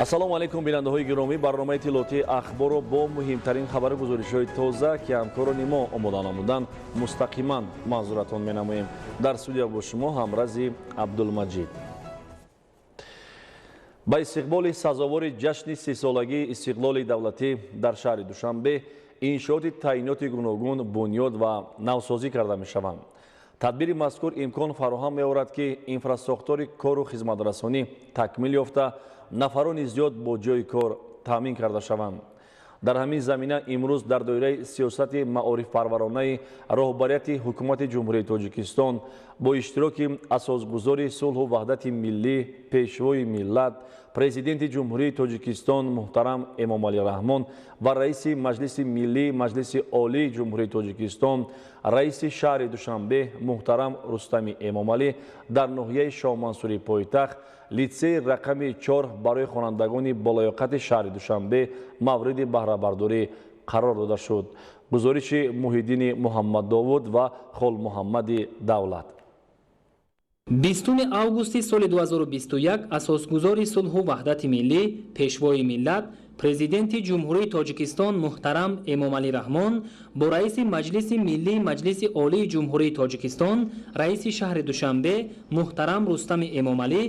Ассалому алайкум, бинандаҳои гиромӣ. Барномаи иттилоотии Ахборро бо муҳимтарин хабару гузоришҳои тоза, ки ҳамкорони мо омода намуданд, мустақиман манзуратон менамоем. Дар студия бо шумо Ҳамрази Абдулмаҷид. Ба истиқболи сазовори ҷашни 30-солагии истиқлоли давлатӣ дар шаҳри Душанбе иншооти таъиноти гуногун бунёд ва навсозӣ карда мешаванд. Тадбири мазкур имкон фароҳам меорад, ки инфрасохтори кору хизматрасонӣ такмил ёфта, нафарони зиёд бо ҷойи кор таъмин карда шаванд. Дар ҳамин замина имрӯз дар доираи сиёсати маорифпарваронаи роҳбарияти Ҳукумати Ҷумҳурии Тоҷикистон бо иштироки асосгузори сулҳу ваҳдати миллӣ, Пешвои миллат, Президенти Ҷумҳурии Тоҷикистон муҳтарам Эмомалӣ Раҳмон ва раиси Маҷлиси Миллӣ Маҷлиси Олии Ҷумҳурии Тоҷикистон, раиси шаҳри Душанбе муҳтарам Рустами Эмомалӣ дар ноҳияи Шоҳмансури пойтахт литсеи рақами 4 барои хонандагони болаёқати шаҳри Душанбе мавриди баҳрабардорӣ қарор дода шуд. Гузориши Муҳиддини Муҳаммаддовуд ва Холмуҳаммади Давлат. 20 августи соли 2021 асосгузори сулҳу ваҳдати миллӣ, Пешвои миллат, Президенти Ҷумҳурии Тоҷикистон муҳтарам Эмомалӣ Раҳмон бо раиси Маҷлиси Миллии Маҷлиси Олии Ҷумҳурии Тоҷикистон, раиси шаҳри Душанбе муҳтарам Рустами Эмомалӣ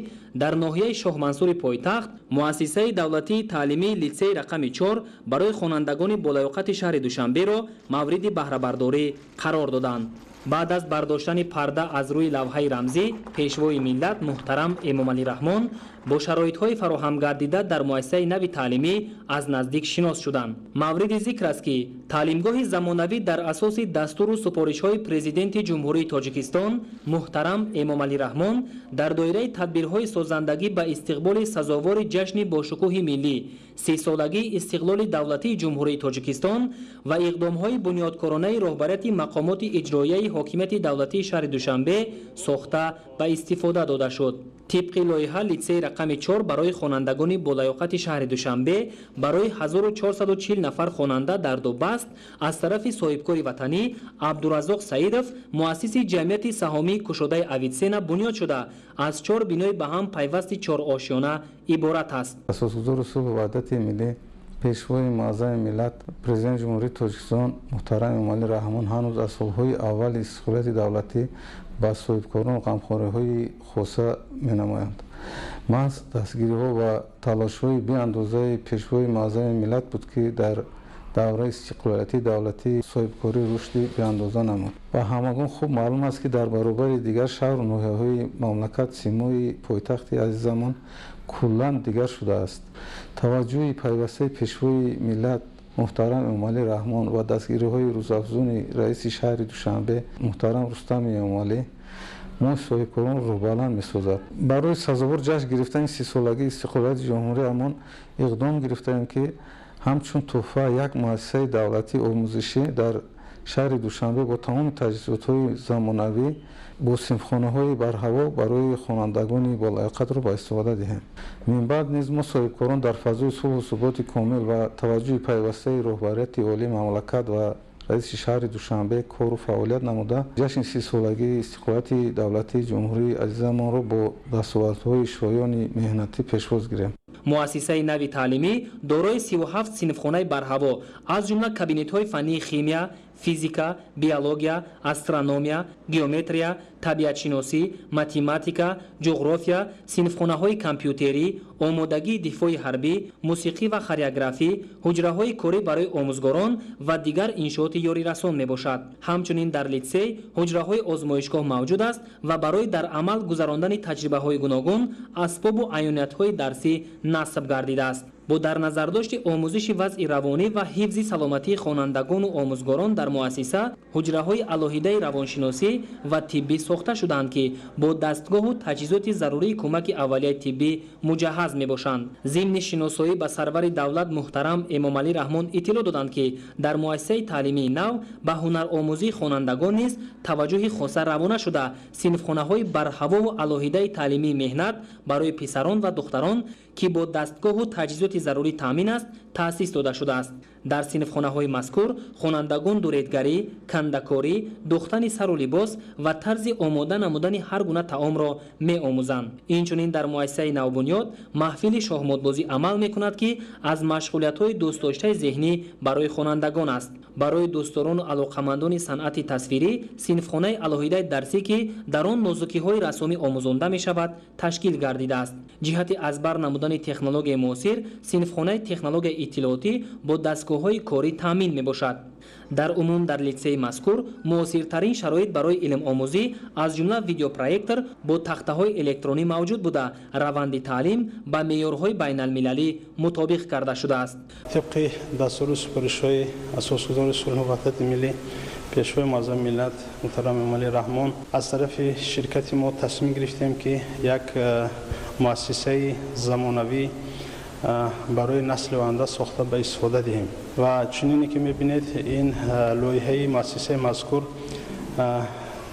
дар ноҳияи Шоҳмансури пойтахт муассисаи давлатии таълимии литсеи рақами 4 барои хонандагони болаёқати шаҳри Душанберо мавриди баҳрабардорӣ қарор доданд. Баъд аз бардоштани парда аз рӯи лавҳаи рамзӣ, Пешвои миллат муҳтарам Эмомалӣ Раҳмон бо шароитҳои фароҳамгардида дар муассисаи нави таълимӣ аз наздик шинос шуданд. Мавриди зикр аст, ки таълимгоҳи замонавӣ дар асоси дастуру супоришҳои Президенти Ҷумҳурии Тоҷикистон муҳтарам Эмомалӣ Раҳмон дар доираи тадбирҳои созандагӣ ба истиқболи сазовори ҷашни бошукӯҳи миллӣ, 30-солагии истиқлоли давлатии Ҷумҳурии Тоҷикистон ва иқдомҳои бунёдкоронаи роҳбарияти мақомоти иҷроияи ҳокимияти давлатии шаҳри Душанбе сохта ба истифода дода шуд. Тибқи лоиҳа, литсеи рақами 4 барои хонандагони болаёқати шаҳри Душанбе барои 1440 нафар хонанда дар ду баст аз тарафи соҳибкори ватанӣ Абдураззоқ Саидов, муассиси ҷамъияти саҳомии кушодаи Авитсена, бунёд шуда, аз чор бинои ба ҳам пайвасти чорошёна иборат аст. Асосгузори сулҳу ваҳдати миллӣ, Пешвои муаззами миллат, Президенти Ҷумҳурии Тоҷикистон муҳтарам Эмомалӣ Раҳмон ҳанӯз аз солҳои аввали истиқлолияти давлатӣ ба соҳибкорон ғамхориҳои хоса менамоянд. Маҳз дастгириҳо ва талошҳои беандозаи Пешвои муаззами миллат буд, ки дар давраи истиқлолияти давлатӣ соҳибкорӣ рушди беандоза намуд. Ба ҳамагон хуб маълум аст, ки дар баробари дигар шаҳру ноҳияҳои мамлакат симои пойтахти азизамон куллан дигар шудааст. Таваҷҷӯҳи пайвастаи Пешвои миллат муҳтарам Эмомалӣ Раҳмон ва дастгириҳои рӯзафзуни раиси шаҳри Душанбе муҳтарам Рустами Эмомалӣ мо соҳибкоронро рӯҳбаланд месозад. Барои сазовор ҷашн гирифтани 30-солагии истиқлолияти ҷумҳуриямон иқдом гирифтаем, ки ҳамчун тӯҳфа як муассисаи давлатии омӯзишӣ дар шаҳри Душанбе бо тамоми таҷҳизотҳои замонавӣ, бо синфхонаҳои барҳаво барои хонандагони болаёқатро ба истифода диҳем. Минбаъд низ мо соҳибкорон дар фазои сулҳу суботи комил ва таваҷҷӯҳи пайвастаи роҳбарияти олии мамлакат ва раиси шаҳри Душанбе кору фаъолият намуда, ҷашни 30-солагии истиқлолияти давлатии ҷумҳурии азизамонро бо дастовардҳои шоёни меҳнатӣ пешвоз гирем. Муассисаи нави таълимӣ дорои 37 синфхонаи барҳаво, аз ҷумла кабинетҳои фаннии химия, физика, биология, астрономия, геометрия, табиатшиносӣ, математика, ҷуғрофия, синфхонаҳои компютерӣ, омодагии дифои ҳарбӣ, мусиқӣ ва хореографӣ, ҳуҷраҳои корӣ барои омӯзгорон ва дигар иншооти ёрирасон мебошад. Ҳамчунин дар литсей ҳуҷраҳои озмоишгоҳ мавҷуд аст ва барои дар амал гузарондани таҷрибаҳои гуногун асбобу аёниятҳои дарсӣ насб гардидааст. Бо дар назардошти омӯзиши вазъи равонӣ ва ҳифзи саломатии хонандагону омӯзгорон дар муассиса ҳуҷраҳои алоҳидаи равоншиносӣ ва тиббӣ сохта шудаанд, ки бо дастгоҳу таҷҳизоти зарурии кӯмаки аввалияи тиббӣ муҷаҳҳаз мебошанд. Зимни шиносоӣ ба сарвари давлат муҳтарам Эмомалӣ Раҳмон иттилоъ доданд, ки дар муассисаи таълимии нав ба ҳунаромӯзии хонандагон низ таваҷҷӯҳи хоса равона шуда, синфхонаҳои барҳавову алоҳидаи таълимии меҳнат барои писарон ва духтарон, ки бо дастгоҳу таҷҳизоти таҷҳизоти зарурӣ таъмин аст, таъсис дода шудааст. Дар синфхонаҳои мазкур хонандагон дуредгарӣ, кандакорӣ, духтани сару либос ва тарзи омода намудани ҳар гуна таомро меомӯзанд. Инчунин дар муассисаи навбунёд маҳфили шоҳмотбозӣ амал мекунад, ки аз машғулиятҳои дӯстдоштаи зеҳнӣ барои хонандагон аст. Барои дӯстдорону алоқамандони санъати тасвирӣ синфхонаи алоҳидаи дарсӣ, ки дар он нозукиҳои рассомӣ омӯзонда мешавад, ташкил гардидааст. Ҷиҳати аз бар намудани технологияи муосир синфхонаи технологияи иттилоотӣ бо дастгоҳҳои корӣ таъмин мебошад. Дар умум дар литсейи мазкур муосиртарин шароит барои илмомӯзӣ, аз ҷумла видеопроектор бо тахтаҳои электронӣ мавҷуд буда, раванди таълим ба меъёрҳои байналмилалӣ мутобиқ карда шудааст. Тибқи дастуру супоришҳои асосгузори сулҳу ваҳдати миллӣ, Пешвои муаззами миллат муҳтарам Эмомалӣ Раҳмон, аз тарафи ширкати мо тасмим гирифтем, ки як муассисаи замонавӣ барои насли оянда сохта ба истифода диҳем. Ва чунине ки мебинед, ин лоиҳаи муассисаи мазкур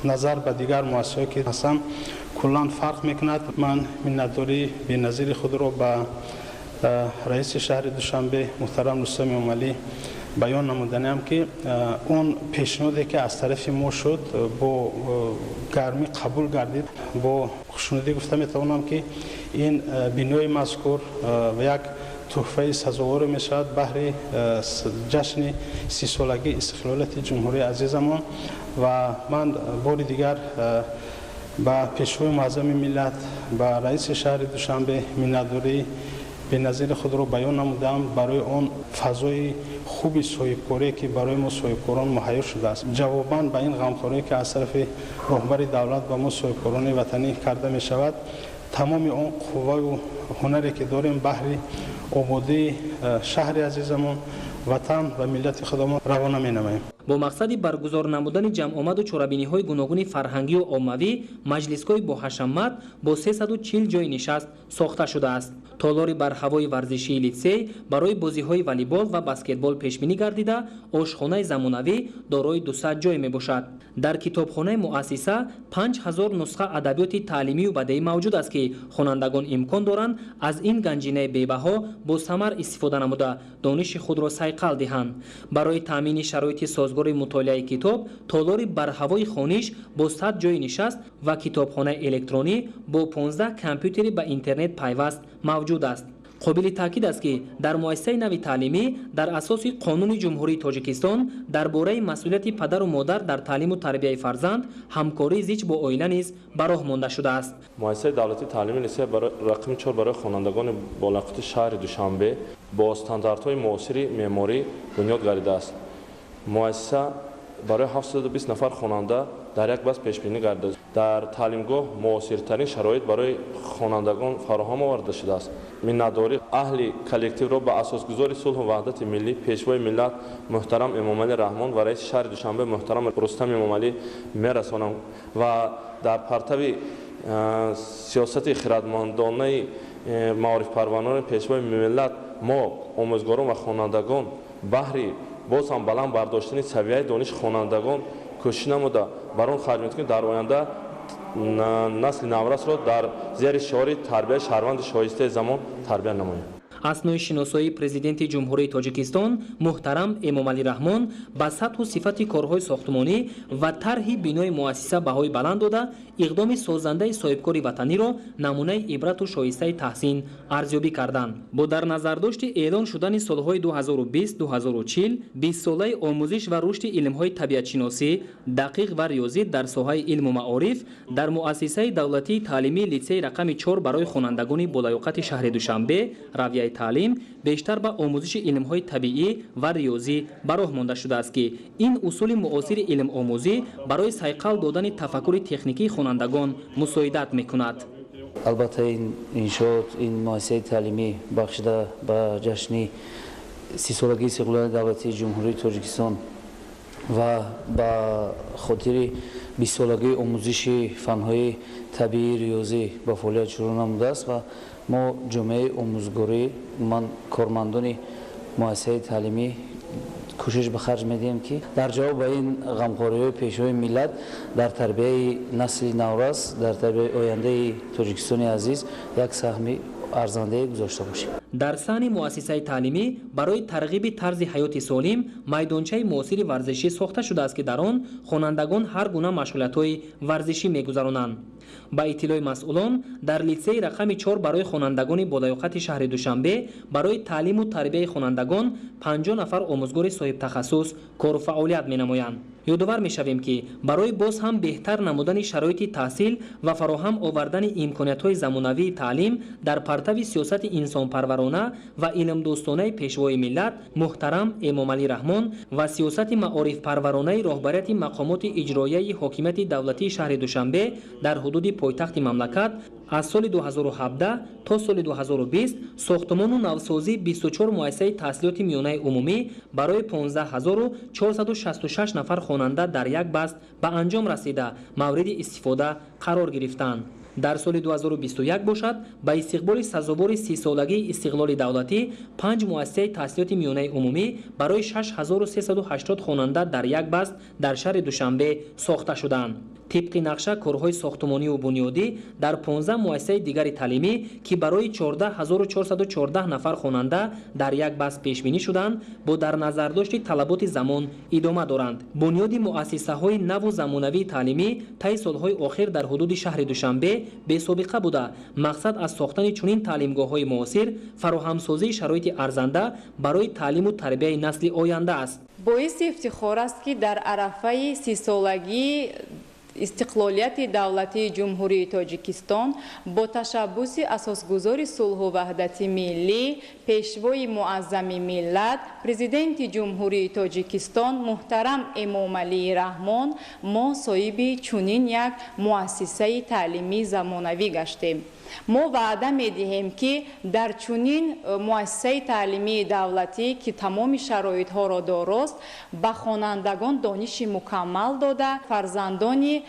назар ба дигар муассисаҳое ки ҳастанд, куллан фарқ мекунад. Ман миннатдории беназири худро ба раиси шаҳри Душанбе муҳтарам Рустам Эмомалӣ баён намуданиам, ки он пешниҳоде ки аз тарафи мо шуд, бо гармӣ қабул гардид. Бо хушнудӣ гуфта метавонам, ки ин бинои мазкур як тӯҳфаи сазоворе мешавад баҳри ҷашни 30-солагии истиқлолияти ҷумҳурии азизамон. Ва ман бори дигар ба Пешвои муаззами миллат, ба раиси шаҳри Душанбе миннатдории беназири худро баён намудам барои он фазои хуби соҳибкорие, ки барои мо соҳибкорон муҳайё шудааст. Ҷавобан ба ин ғамхорие, ки аз тарафи роҳбари давлат ба мо соҳибкорони ватанӣ карда мешавад, тамоми он қувваю ҳунаре ки дорем, баҳри ободии шаҳри азизамон, ватан ва миллати худамон равона менамоем. Бо мақсади баргузор намудани ҷамъомаду чорабиниҳои гуногуни фарҳангию оммавӣ маҷлисгоҳи боҳашамат бо 340 ҷойи нишаст сохта шудааст. Толори барҳавои варзишии литсей барои бозиҳои волейбол ва баскетбол пешбинӣ гардида, ошхонаи замонавӣ дорои 200 ҷой мебошад. Дар китобхонаи муассиса 5000 нусха адабиёти таълимию бадеӣ мавҷуд аст, ки хонандагон имкон доранд аз ин ганҷинаи бебаҳо бо самар истифода намуда, дониши худро сайқал диҳанд. Барои таъмини шароити созгори мутолиаи китоб толори барҳавои хониш бо 100 ҷойи нишаст ва китобхонаи электронӣ бо 15 компютери ба интернет пайваст мавҷуд аст. Қобили таъкид аст, ки дар муассисаи нави таълимӣ дар асоси Қонуни Ҷумҳурии Тоҷикистон дар бораи масъулияти падару модар дар таълиму тарбияи фарзанд ҳамкории зич бо оила низ ба роҳ монда шудааст. Муассисаи давлатии таълимии литсей рақами 4 барои хонандагони болаёқати шаҳри Душанбе бо стандартҳои муосири меъморӣ бунёд гардидааст. Муассиса барои 720 нафар хонанда дар як баст пешбинӣ гардидааст. Дар таълимгоҳ муосиртарин шароит барои хонандагон фароҳам оварда шудааст. Миннатдорӣ аҳли коллективро ба асосгузори сулҳу ваҳдати миллӣ, Пешвои миллат муҳтарам Эмомалӣ Раҳмон ва раиси шаҳри Душанбе муҳтарам Рустам Эмомалӣ мерасонам ва дар партави сиёсати хирадмандонаи маорифпарварони Пешвои миллат мо омӯзгорон ва хонандагон баҳри боз ҳам баланд бардоштани савияи дониши хонандагон кӯшиш намуда, бар он харҷ мекунем, дар оянда насли наврасро дар зери шиори тарбияи шаҳрванди шоистаи замон тарбия намоем. Аснои шиносоии Президенти Ҷумҳурии Тоҷикистон муҳтарам Эмомалӣ Раҳмон ба сатҳу сифати корҳои сохтмонӣ ва тарҳи бинои муассиса баҳои баланд дода, иқдоми созандаи соҳибкори ватаниро намунаи ибрату шоистаи таҳсин арзёбӣ карданд. Бо дар назардошти эълон шудани солҳои 2020-2040 бистсолаи омӯзиш ва рушди илмҳои табиатшиносӣ, дақиқ ва риёзӣ дар соҳаи илму маориф, дар муассисаи давлатии таълимии литсеи рақами 4 барои хонандагони болаёқати шаҳри Душанбе равияи таълим бештар ба омӯзиши илмҳои табиӣ ва риёзӣ ба роҳ монда шудааст, ки ин усули муосири илмомӯзӣ барои сайқал додани тафаккури техникии хонандагон мусоидат мекунад. Албатта, ин иншоот, ин муассисаи таълимӣ бахшида ба ҷашни 30-солагии истиқлолияти давлатии Ҷумҳурии Тоҷикистон ва ба хотири 20-солагии омӯзиши фанҳои табиӣ, риёзӣ ба фаъолият шурӯъ намудааст ва мо ҷомеаи омӯзгорӣ, ман кормандони муассисаи таълимӣ кӯшиш ба харҷ медиҳем, ки дар ҷавоб ба ин ғамхориҳои Пешвои миллат дар тарбияи насли наврас, дар тарбияи ояндаи Тоҷикистони азиз як саҳми арзандае гузошта бошем. Дар саҳни муассисаи таълимӣ барои тарғиби тарзи ҳаёти солим майдончаи муосири варзишӣ сохта шудааст, ки дар он хонандагон ҳар гуна машғулиятҳои варзишӣ мегузаронанд. Ба иттилои масъулон, дар литсеи рақами 4 барои хонандагони болаёқати шаҳри Душанбе барои таълиму тарбияи хонандагон 50 нафар омӯзгори соҳибтахассус кору фаъолият менамоянд. Ёдовар мешавем, ки барои боз ҳам беҳтар намудани шароити таҳсил ва фароҳам овардани имкониятҳои замонавии таълим дар партави сиёсати инсонпарварона ва илмдӯстонаи Пешвои миллат муҳтарам Эмомалӣ Раҳмон ва сиёсати маорифпарваронаи роҳбарияти мақомоти иҷроияи ҳокимияти давлатии шаҳри Душанбе дар ҳудуди пойтахти мамлакат аз соли 2017 то соли 2020 сохтумону навсозии 24 муассисаи таҳсилоти миёнаи умумӣ барои 15466 нафар хонанда дар як баст ба анҷом расида мавриди истифода қарор гирифтанд. Дар соли 2021 бошад, ба истиқболи сазовори 30-солагии истиқлоли давлатӣ 5 муассисаи таҳсилоти миёнаи умумӣ барои 6380 хонанда дар як баст дар шаҳри Душанбе сохта шуданд. Тибқи нақша, корҳои сохтумонию бунёдӣ дар 15 муассисаи дигари таълимӣ, ки барои 14414 нафар хонанда дар як баст пешбинӣ шуданд, бо дар назардошти талаботи замон идома доранд. Бунёди муассисаҳои наву замонавии таълимӣ таи солҳои охир дар ҳудуди шаҳри Душанбе бесобиқа буда, мақсад аз сохтани чунин таълимгоҳҳои муосир фароҳамсозии шароити арзанда барои таълиму тарбияи насли оянда аст. Боиси ифтихор аст, ки дар арафаи 30-солагии истиқлолияти давлатии Ҷумҳурии Тоҷикистон бо ташаббуси асосгузори сулҳу ваҳдати миллӣ, Пешвои муаззами миллат, Президенти Ҷумҳурии Тоҷикистон муҳтарам Эмомалӣ Раҳмон мо соҳиби чунин як муассисаи таълимии замонавӣ гаштем. Мо ваъда медиҳем, ки дар чунин муассисаи таълимии давлатӣ, ки тамоми шароитҳоро дорост, ба хонандагон дониши мукаммал дода, фарзандони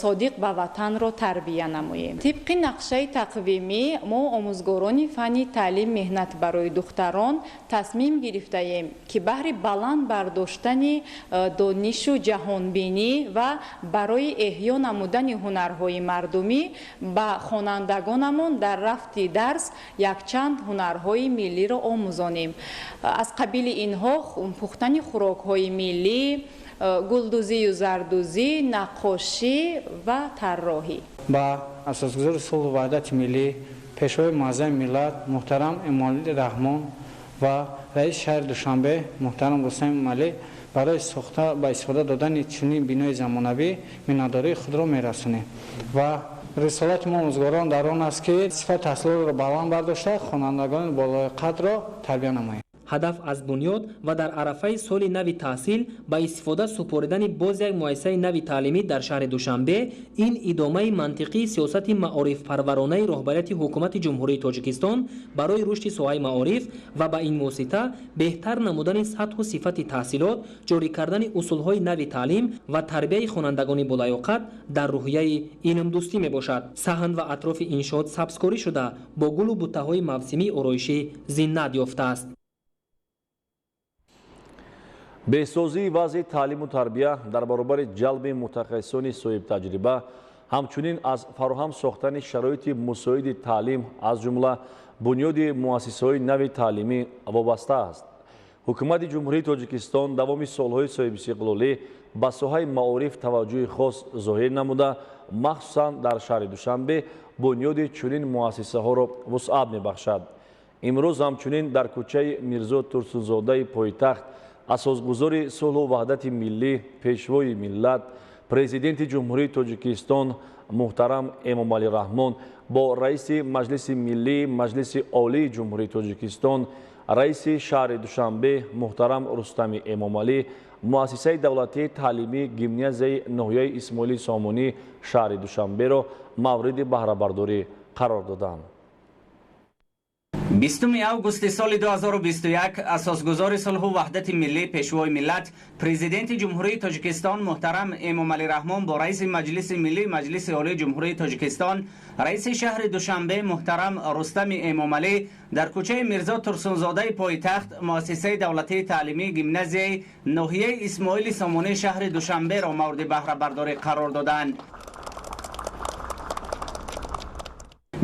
содиқ ба ватанро тарбия намоем. Тибқи нақшаи тақвимӣ мо омӯзгорони фанни таълим меҳнат барои духтарон тасмим гирифтаем, ки баҳри баланд бардоштани донишу ҷаҳонбинӣ ва барои эҳё намудани ҳунарҳои мардумӣ ба хонандагонамон дар рафти дарс якчанд ҳунарҳои миллиро омӯзонем. Аз қабили инҳо пухтани хӯрокҳои миллӣ, гулдӯзию зардӯзӣ, наққошӣ ва тарроҳӣ. Ба асосгузори сулҳу ваҳдати миллӣ, Пешвои муаззами миллат муҳтарам Эмомалӣ Раҳмон ва раиси шаҳри Душанбе муҳтарам Рустам Эмомалӣ барои сохта ба истифода додани чунин бинои замонавӣ миннатдории худро мерасонем ва рисолати мо омӯзгорон дар он аст, ки сифати таҳсилотро баланд бардошта, хонандагони болоқадро тарбия намоем. Ҳадаф аз бунёд ва дар арафаи соли нави таҳсил ба истифода супоридани боз як муассисаи нави таълимӣ дар шаҳри Душанбе ин идомаи мантиқии сиёсати маорифпарваронаи роҳбарияти ҳукумати Ҷумҳурии Тоҷикистон барои рушди соҳаи маориф ва ба ин восита беҳтар намудани сатҳу сифати таҳсилот, ҷорӣ кардани усулҳои нави таълим ва тарбияи хонандагони болаёқат дар рӯҳияи илмдӯстӣ мебошад. Саҳн ва атрофи иншоот сабзкорӣ шуда, бо гулу буттаҳои мавсимии ороишӣ зиннат ёфтааст. Беҳсозии вазъи таълиму тарбия дар баробари ҷалби мутахассисони соҳибтаҷриба, ҳамчунин аз фароҳам сохтани шароити мусоиди таълим, аз ҷумла бунёди муассисаҳои нави таълимӣ вобаста аст. Ҳукумати Ҷумҳурии Тоҷикистон давоми солҳои соҳибистиқлолӣ ба соҳаи маориф таваҷҷӯҳи хос зоҳир намуда, махсусан дар шаҳри Душанбе бунёди чунин муассисаҳоро вусъат мебахшад. Имрӯз ҳамчунин дар кӯчаи Мирзо Турсунзодаи пойтахт асосгузори сулҳу ваҳдати миллӣ, Пешвои миллат, Президенти Ҷумҳурии Тоҷикистон муҳтарам Эмомалӣ Раҳмон бо раиси Маҷлиси миллӣ Маҷлиси Олии Ҷумҳурии Тоҷикистон, раиси шаҳри Душанбе муҳтарам Рустами Эмомалӣ муассисаи давлатии таълимии гимназияи ноҳияи Исмоили Сомонӣ шаҳри Душанберо мавриди баҳрабардорӣ қарор доданд. 20 августи соли 2021 асосгузори сулҳу ваҳдати миллӣ, Пешвои миллат, Президенти Ҷумҳурии Тоҷикистон муҳтарам Эмомалӣ Раҳмон бо раиси Маҷлиси миллӣ Маҷлиси Олии Ҷумҳурии Тоҷикистон, раиси шаҳри Душанбе муҳтарам Рустами Эмомалӣ дар кӯчаи Мирзо Турсунзодаи пойтахт муассисаи давлатии таълимии гимназияи ноҳияи Исмоили Сомонии шаҳри Душанберо мавриди баҳрабардорӣ қарор доданд.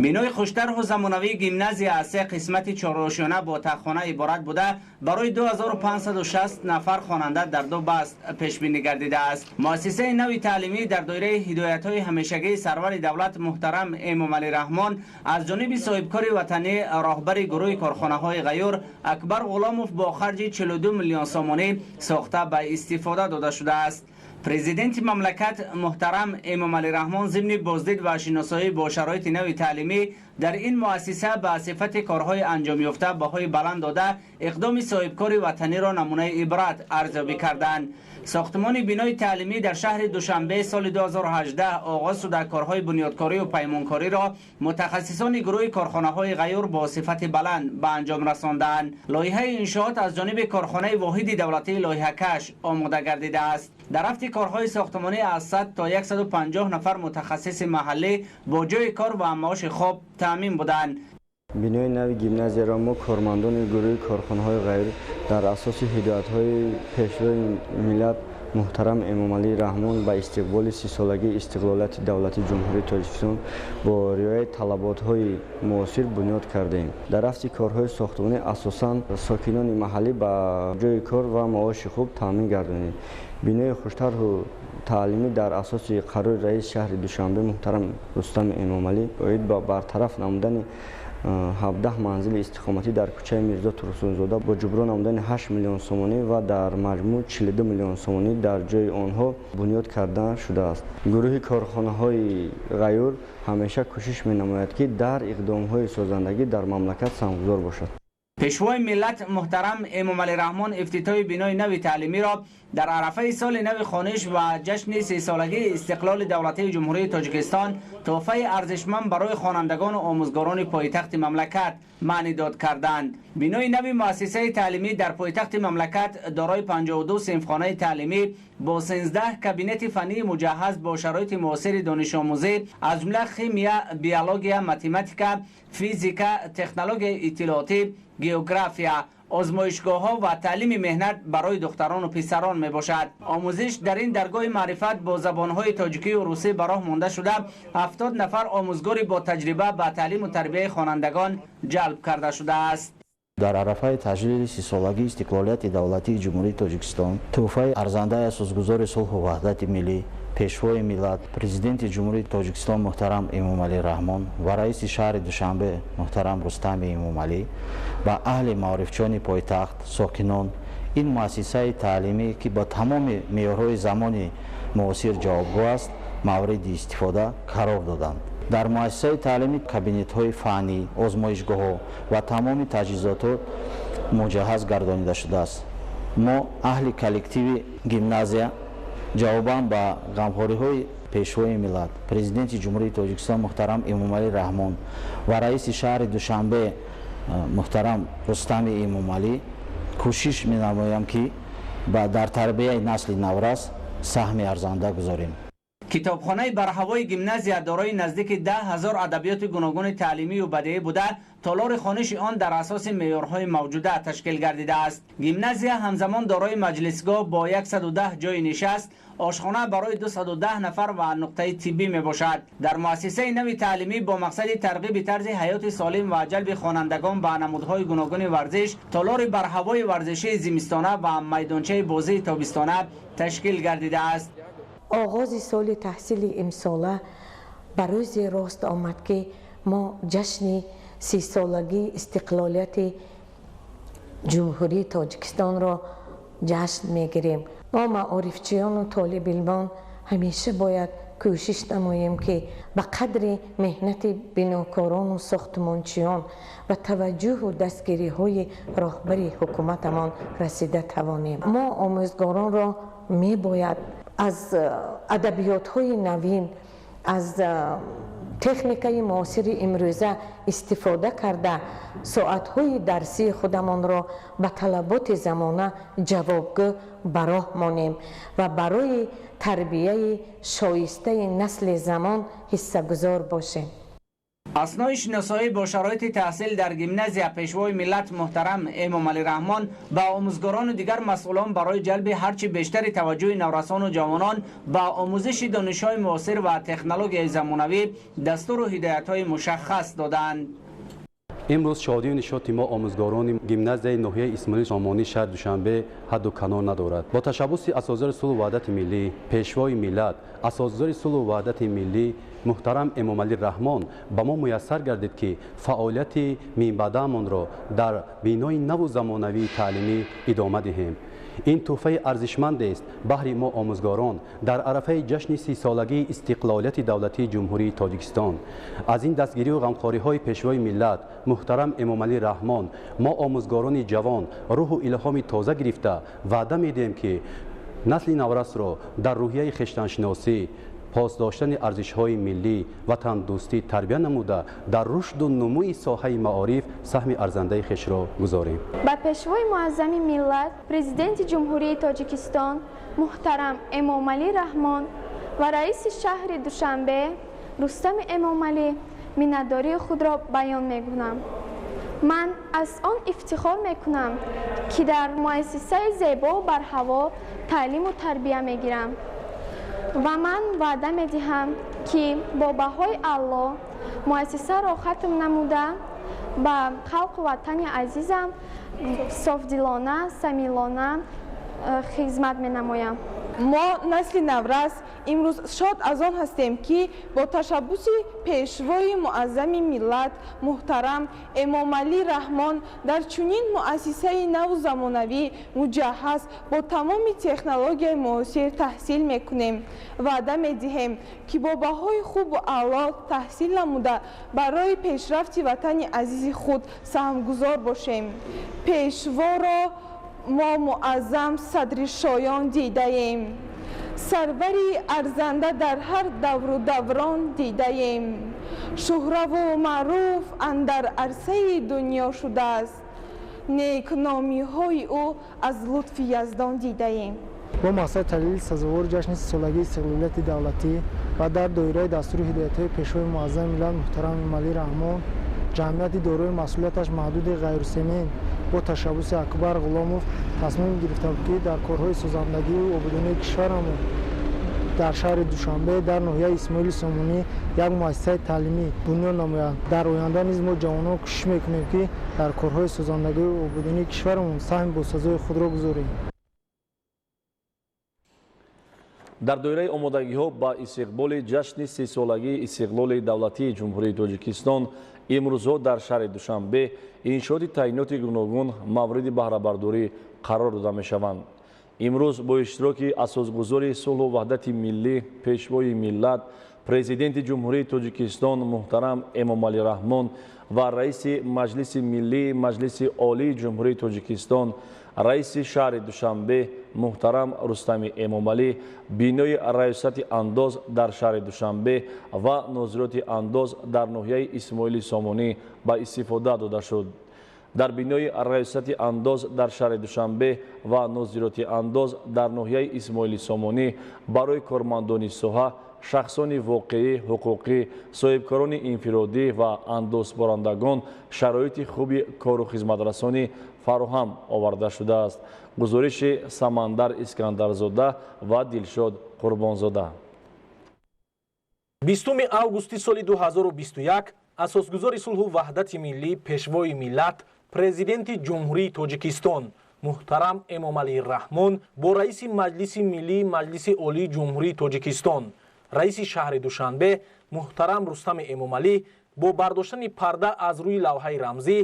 Бинои хуштарҳу замонавии гимназия аз се қисмати чорошёна бо таххона иборат буда, барои 2560 нафар хонанда дар ду баст пешбинӣ гардидааст. Муассисаи нави таълимӣ дар доираи ҳидоятҳои ҳамешагии сарвари давлат муҳтарам Эмомалӣ Раҳмон аз ҷониби соҳибкори ватанӣ, роҳбари гурӯҳи корхонаҳои Ғаюр Акбар Ғуломов бо харҷи 42 миллион сомонӣ сохта ба истифода дода шудааст. Президенти мамлакат муҳтарам Эмомалӣ Раҳмон зимни боздид ва шиносоӣ бо шароити нави таълимӣ дар ин муассиса ба сифати корҳои анҷомёфта баҳои баланд дода, иқдоми соҳибкори ватаниро намунаи ибрат арзёбӣ карданд. Сохтмони бинои таълимӣ дар шаҳри Душанбе соли 2018 оғоз шуда, корҳои бунёдкориву паймонкориро мутахассисони гурӯҳи корхонаҳои Ғаюр бо сифати баланд ба анҷом расонданд. Лоиҳаи иншоот аз ҷониби корхонаи воҳиди давлатии лоиҳакаш омода гардидааст. Дар рафти корҳои сохтмонӣ аз 100 то 150 нафар мутахассиси маҳаллӣ бо ҷои кор ва маоши хуб таъмин буданд. Бинои нави гимназияро мо, кормандони гурӯҳи корхонаҳои Ғаюр, дар асоси ҳидоятҳои пешвои миллат муҳтарам Эмомалӣ Раҳмон ба истиқболи 30-солагии истиқлолияти давлатии Ҷумҳурии Тоҷикистон бо риояи талаботҳои муосир бунёд кардаем. Дар рафти корҳои сохтмонӣ асосан сокинони маҳаллӣ ба ҷои кор ва маоши хуб таъмин гардонид. Бинои хуштарҳу таълимӣ дар асоси қарори раиси шаҳри Душанбе муҳтарам Рустами Эмомалӣ оид ба бартараф намудани 17 манзили истиқоматӣ дар кӯчаи Мирзо Турсунзода бо ҷуброн намудани 8 миллион сомонӣ ва дар маҷмӯъ 42 миллион сомонӣ дар ҷои онҳо бунёд карда шудааст. Гурӯҳи корхонаҳои Ғаюр ҳамеша кӯшиш менамояд, ки дар иқдомҳои созандагӣ дар мамлакат саҳмгузор бошад. Пешвои миллат муҳтарам Эмомалӣ Раҳмон ифтитоҳи бинои нави таълимиро дар арафаи соли нави хониш ва ҷашни 30-солагии истиқлоли давлатии Ҷумҳурии Тоҷикистон тӯҳфаи арзишманд барои хонандагону омӯзгорони пойтахти мамлакат маънидод карданд. Бинои нави муассисаи таълимӣ дар пойтахти мамлакат дорои 52 синфхонаи таълимӣ бо 13 кабинети фаннии муҷаҳҳаз бо шароити муосири донишомӯзӣ, аз ҷумла химия, биология, математика, физика, технологияи иттилоотӣ, география, озмоишгоҳҳо ва таълими меҳнат барои духтарону писарон мебошад. Омӯзиш дар ин даргоҳи маърифат бо забонҳои тоҷикию русӣ ба роҳ монда шуда, 70 нафар омӯзгори бо таҷриба ба таълиму тарбияи хонандагон ҷалб карда шудааст. Дар арафаи таҷлили 30-солагии истиқлолияти давлатии Ҷумҳурии Тоҷикистон тӯҳфаи арзандаи асосгузори сулҳу ваҳдати миллӣ, пешвои миллат, Президенти Ҷумҳурии Тоҷикистон муҳтарам Эмомалӣ Раҳмон ва раиси шаҳри Душанбе муҳтарам Рустами Эмомалӣ ба аҳли маорифчони пойтахт, сокинон ин муассисаи таълимӣ, ки ба тамоми меъёрҳои замони муосир ҷавобгӯ аст, мавриди истифода қарор доданд. Дар муассисаи таълимӣ кабинетҳои фаннӣ, озмоишгоҳҳо ва тамоми таҷҳизотҳо муҷаҳҳаз гардонида шудааст. Мо, аҳли коллективи гимназия, ҷавобан ба ғамхориҳои пешвои миллат, Президенти Ҷумҳурии Тоҷикистон муҳтарам Эмомалӣ Раҳмон ва раиси шаҳри Душанбе муҳтарам Рустами Эмомалӣ, кӯшиш менамоям, ки дар тарбияи насли наврас саҳми арзанда гузорем. Китобхонаи барҳавои гимназия дорои наздики 10 000 адабиёти гуногуни таълимию бадеӣ буда, толори хониши он дар асоси меъёрҳои мавҷуда ташкил гардидааст. Гимназия ҳамзамон дорои маҷлисгоҳ бо 110 ҷои нишаст, ошхона барои 210 нафар ва нуқтаи тиббӣ мебошад. Дар муассисаи нави таълимӣ бо мақсади тарғиби тарзи ҳаёти солим ва ҷалби хонандагон ба намудҳои гуногуни варзиш толори барҳавои варзишии зимистона ва майдончаи бозии тобистона ташкил гардидааст. Оғози соли таҳсили имсола ба рӯзе рост омад, ки мо ҷашни 30-солагии истиқлолияти Ҷумҳурии Тоҷикистонро ҷашн мегирем. Мо, маорифчиёну толибилмон, ҳамеша бояд кӯшиш намоем, ки ба қадри меҳнати бинокорону сохтмончиён ва таваҷҷӯҳу дастгириҳои роҳбари ҳукуматамон расида тавонем. Мо омӯзгоронро мебояд аз адабиётҳои навин, аз техникаи муосири имрӯза истифода карда, соатҳои дарсии худамонро ба талаботи замона ҷавобгӯ ба роҳ монем ва барои тарбияи шоистаи насли замон ҳиссагузор бошем. Аснои шиносоӣ бо шароити таҳсил дар гимназия Пешвои миллат муҳтарам Эмомалӣ Раҳмон ба омӯзгорону дигар масъулон барои ҷалби ҳарчи бештари таваҷҷӯҳи наврасону ҷавонон ба омӯзиши донишҳои муосир ва технологияи замонавӣ дастуру ҳидоятҳои мушаххас доданд. Имрӯз шодию нишоти мо, омӯзгорони гимназияи ноҳияи Исмоили Сомонӣ шаҳри Душанбе, ҳадду канор надорад. Бо ташаббуси Асосгузори сулҳу ваҳдати миллӣ, Пешвои миллат, Асосгузори сулҳу ваҳдати миллӣ муҳтарам Эмомалӣ Раҳмон ба мо муяссар гардид, ки фаъолияти минбаъдаамонро дар бинои наву замонавии таълимӣ идома диҳем. Ин тӯҳфаи арзишмандест баҳри мо, омӯзгорон, дар арафаи ҷашни 30-солагии истиқлолияти давлатии Ҷумҳурии Тоҷикистон. Аз ин дастгирию ғамхориҳои Пешвои миллат муҳтарам Эмомалӣ Раҳмон мо, омӯзгорони ҷавон, рӯҳу илҳоми тоза гирифта, ваъда медиҳем, ки насли наврасро дар рӯҳияи хештаншиносӣ, пос доштани арзишҳои миллӣ, ватандӯстӣ тарбия намуда, дар рушду нумӯи соҳаи маориф саҳми арзандаи хешро гузорем. Ба Пешвои муаззами миллат, Президенти Ҷумҳурии Тоҷикистон муҳтарам Эмомалӣ Раҳмон ва раиси шаҳри Душанбе Рустами Эмомалӣ миннатдории худро баён мекунам. Ман аз он ифтихор мекунам, ки дар муассисаи зебову барҳаво таълиму тарбия мегирам, ва ман ваъда медиҳам, ки бо баҳои аъло муассисаро хатм намуда, ба халқу ватани азизам софдилона, самимона хизмат менамоям. Мо, насли наврас, имрӯз шод аз он ҳастем, ки бо ташаббуси Пешвои муаззами миллат муҳтарам Эмомалӣ Раҳмон дар чунин муассисаи наву замонавӣ, муҷаҳҳаз бо тамоми технологияи муосир таҳсил мекунем. Ваъда медиҳем, ки бо баҳои хубу аъло таҳсил намуда, барои пешрафти ватани азизи худ саҳмгузор бошем. Пешворо мо муаззам садри шоён дидаем, сарвари арзанда дар ҳар давру даврон дидаем. Шӯҳраву маъруф андар арсаи дунё шудааст, некномиҳои ӯ аз лутфи Яздон дидаем. Бо мақсади таҷлили сазовори ҷашни 30-солагии истиқлолияти давлатӣ ва дар доираи дастури ҳидоятҳои Пешвои муаззами миллат муҳтарам Эмомалӣ Раҳмон, ҷамъияти дорои масъулияташ маҳдуди «Ғайрусемин» бо ташаббуси Акбар Ғуломов тасмим гирифтам, ки дар корҳои созандагию ободонии кишварамон дар шаҳри Душанбе, дар ноҳияи Исмоили Сомонӣ як муассисаи таълимӣ бунёд намоянд. Дар оянда низ мо, ҷавонон, кӯшиш мекунем, ки дар корҳои созандагию ободонии кишварамон саҳми босазои худро гузорем. Дар доираи омодагиҳо ба истиқболи ҷашни 30-солагии истиқлоли давлатии Ҷумҳурии Тоҷикистон имрӯзҳо дар шаҳри Душанбе иншооти таъиноти гуногун мавриди баҳрабардорӣ қарор дода мешаванд. Имрӯз бо иштироки Асосгузори сулҳу ваҳдати миллӣ, Пешвои миллат, Президенти Ҷумҳурии Тоҷикистон муҳтарам Эмомалӣ Раҳмон ва раиси Маҷлиси миллии Маҷлиси Олии Ҷумҳурии Тоҷикистон, раиси шаҳри Душанбе муҳтарам Рустами Эмомалӣ бинои Раёсати андоз дар шаҳри Душанбе ва Нозироти андоз дар ноҳияи Исмоили Сомонӣ ба истифода дода шуд. Дар бинои Раёсати андоз дар шаҳри Душанбе ва Нозироти андоз дар ноҳияи Исмоили Сомонӣ барои кормандони соҳа, шахсони воқеӣ, ҳуқуқӣ, соҳибкорони инфиродӣ ва андозсупорандагон шароити хуби кору хизматрасонӣ фароҳам оварда шудааст. Гузориши Самандар Искандарзода ва Дилшод Қурбонзода. 20 августи соли 2021 Асосгузори сулҳу ваҳдати миллӣ, Пешвои миллат, Президенти Ҷумҳурии Тоҷикистон муҳтарам Эмомалӣ Раҳмон бо раиси Маҷлиси миллии Маҷлиси Олии Ҷумҳурии Тоҷикистон, раиси шаҳри Душанбе муҳтарам Рустами Эмомалӣ бо бардоштани парда аз рӯи лавҳаи рамзӣ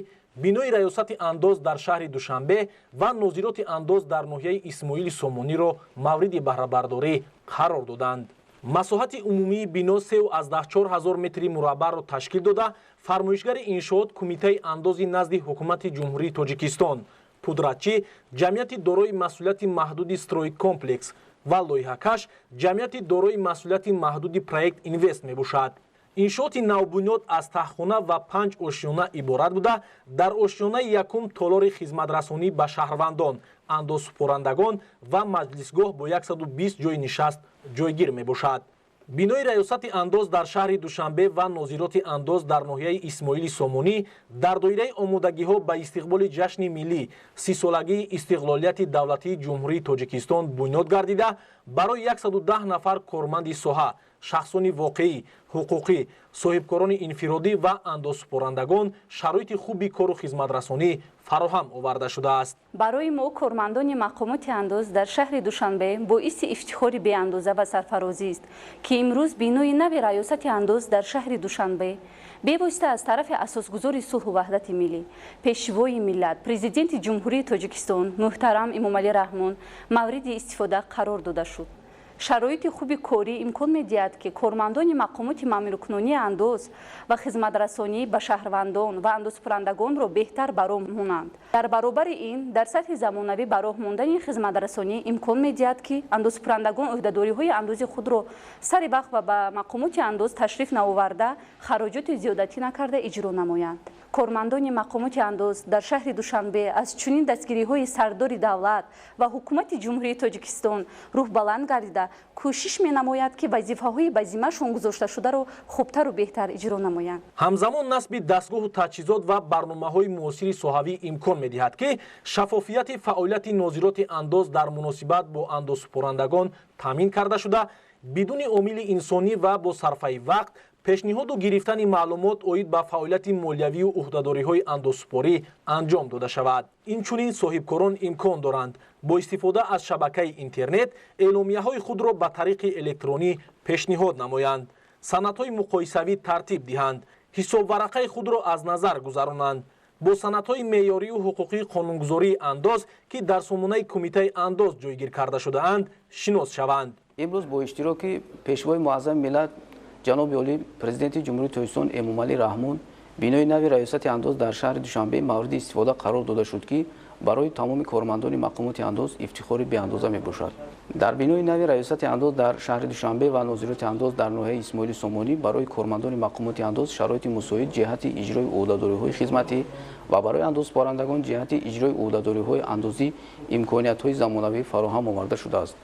бинои Раёсати андоз дар шаҳри Душанбе ва Нозироти андоз дар ноҳияи Исмоили Сомониро мавриди баҳрабардорӣ қарор доданд. Масоҳати умумии бино 3,4 ҳазор метри мураббаъро ташкил дода, фармоишгари иншоот Кумитаи андози назди Ҳукумати Ҷумҳурии Тоҷикистон, пудратчӣ ҷамъияти дорои масъулияти маҳдуди «Стройкомплекс» ва лоиҳакаш ҷамъияти дорои масъулияти маҳдуди «Проект Инвест» мебошад. Иншооти навбунёд аз таҳхона ва панҷ ошёна иборат буда, дар ошёнаи якум толори хизматрасонӣ ба шаҳрвандон, андозсупорандагон ва маҷлисгоҳ бо 120 ҷойи нишаст ҷойгир мебошад. Бинои раёсати андоз дар шаҳри Душанбе ва нозироти андоз дар ноҳияи Исмоили Сомонӣ дар доираи омодагиҳо ба истиқболи ҷашни миллӣ 30-солагии истиқлолияти давлатии Ҷумҳурии Тоҷикистон бунёд гардида, барои 110 нафар корманди соҳа, шахсони воқеӣ, ҳуқуқӣ, соҳибкорони инфиродӣ ва андозсупорандагон шароити хуби кору хизматрасонӣ фароҳам оварда шудааст. Барои мо, кормандони мақомоти андоз дар шаҳри Душанбе, боиси ифтихори беандоза ва сарфарозист, ки имрӯз бинои нави раёсати андоз дар шаҳри Душанбе бевосита аз тарафи асосгузори сулҳу ваҳдати миллӣ, Пешвои миллат, Президенти Ҷумҳурии Тоҷикистон муҳтарам Эмомалӣ Раҳмон мавриди истифода қарор дода шуд. Шароити хуби корӣ имкон медиҳад, ки кормандони мақомоти маъмуркунонии андоз ва хизматрасонӣ ба шаҳрвандон ва андозсупорандагонро беҳтар ба роҳ монанд. Дар баробари ин, дар сатҳи замонавӣ ба роҳ мондани хизматрасонӣ имкон медиҳад, ки андозсупорандагон ӯҳдадориҳои андози худро сари вақт ва ба мақомоти андоз ташриф наоварда, хароҷоти зиёдатӣ накарда иҷро намоянд. Кормандони мақомоти андоз дар шаҳри Душанбе аз чунин дастгириҳои сардори давлат ва ҳукумати Ҷумҳурии Тоҷикистон рӯҳбаланд гардида, кӯшиш менамояд, ки вазифаҳои ба зиммашон гузошташударо хубтару беҳтар иҷро намоянд. Ҳамзамон насби дастгоҳу таҷҳизот ва барномаҳои муосири соҳавӣ имкон медиҳад, ки шаффофияти фаъолияти нозироти андоз дар муносибат бо андозсупорандагон таъмин карда шуда, бидуни омили инсонӣ ва бо сарфаи вақт пешниҳоду гирифтани маълумот оид ба фаъолияти молиявию ӯҳдадориҳои андозсупорӣ анҷом дода шавад. Инчунин соҳибкорон имкон доранд бо истифода аз шабакаи интернет эъломияҳои худро ба тариқи электронӣ пешниҳод намоянд, санадҳои муқоисавӣ тартиб диҳанд, ҳисобварақаи худро аз назар гузаронанд, бо санадҳои меъёрию ҳуқуқии қонунгузории андоз, ки дар сомонаи Кумитаи андоз ҷойгир карда шудаанд, шинос шаванд. Имрӯз бо иштироки Пешвои муаззами миллат, ҷаноби олӣ, Президенти Ҷумҳурии Тоҷикистон Эмомалӣ Раҳмон бинои нави раёсати андоз дар шаҳри Душанбе мавриди истифода қарор дода шуд, ки барои тамоми кормандони мақомоти андоз ифтихори беандоза мебошад. Дар бинои нави раёсати андоз дар шаҳри Душанбе ва нозироти андоз дар ноҳияи Исмоили Сомонӣ барои кормандони мақомоти андоз шароити мусоид ҷиҳати иҷрои ӯҳдадориҳои хизматӣ ва барои андозсупорандагон ҷиҳати иҷрои ӯҳдадориҳои андозӣ имкониятҳои замонавӣ фароҳам оварда шудааст.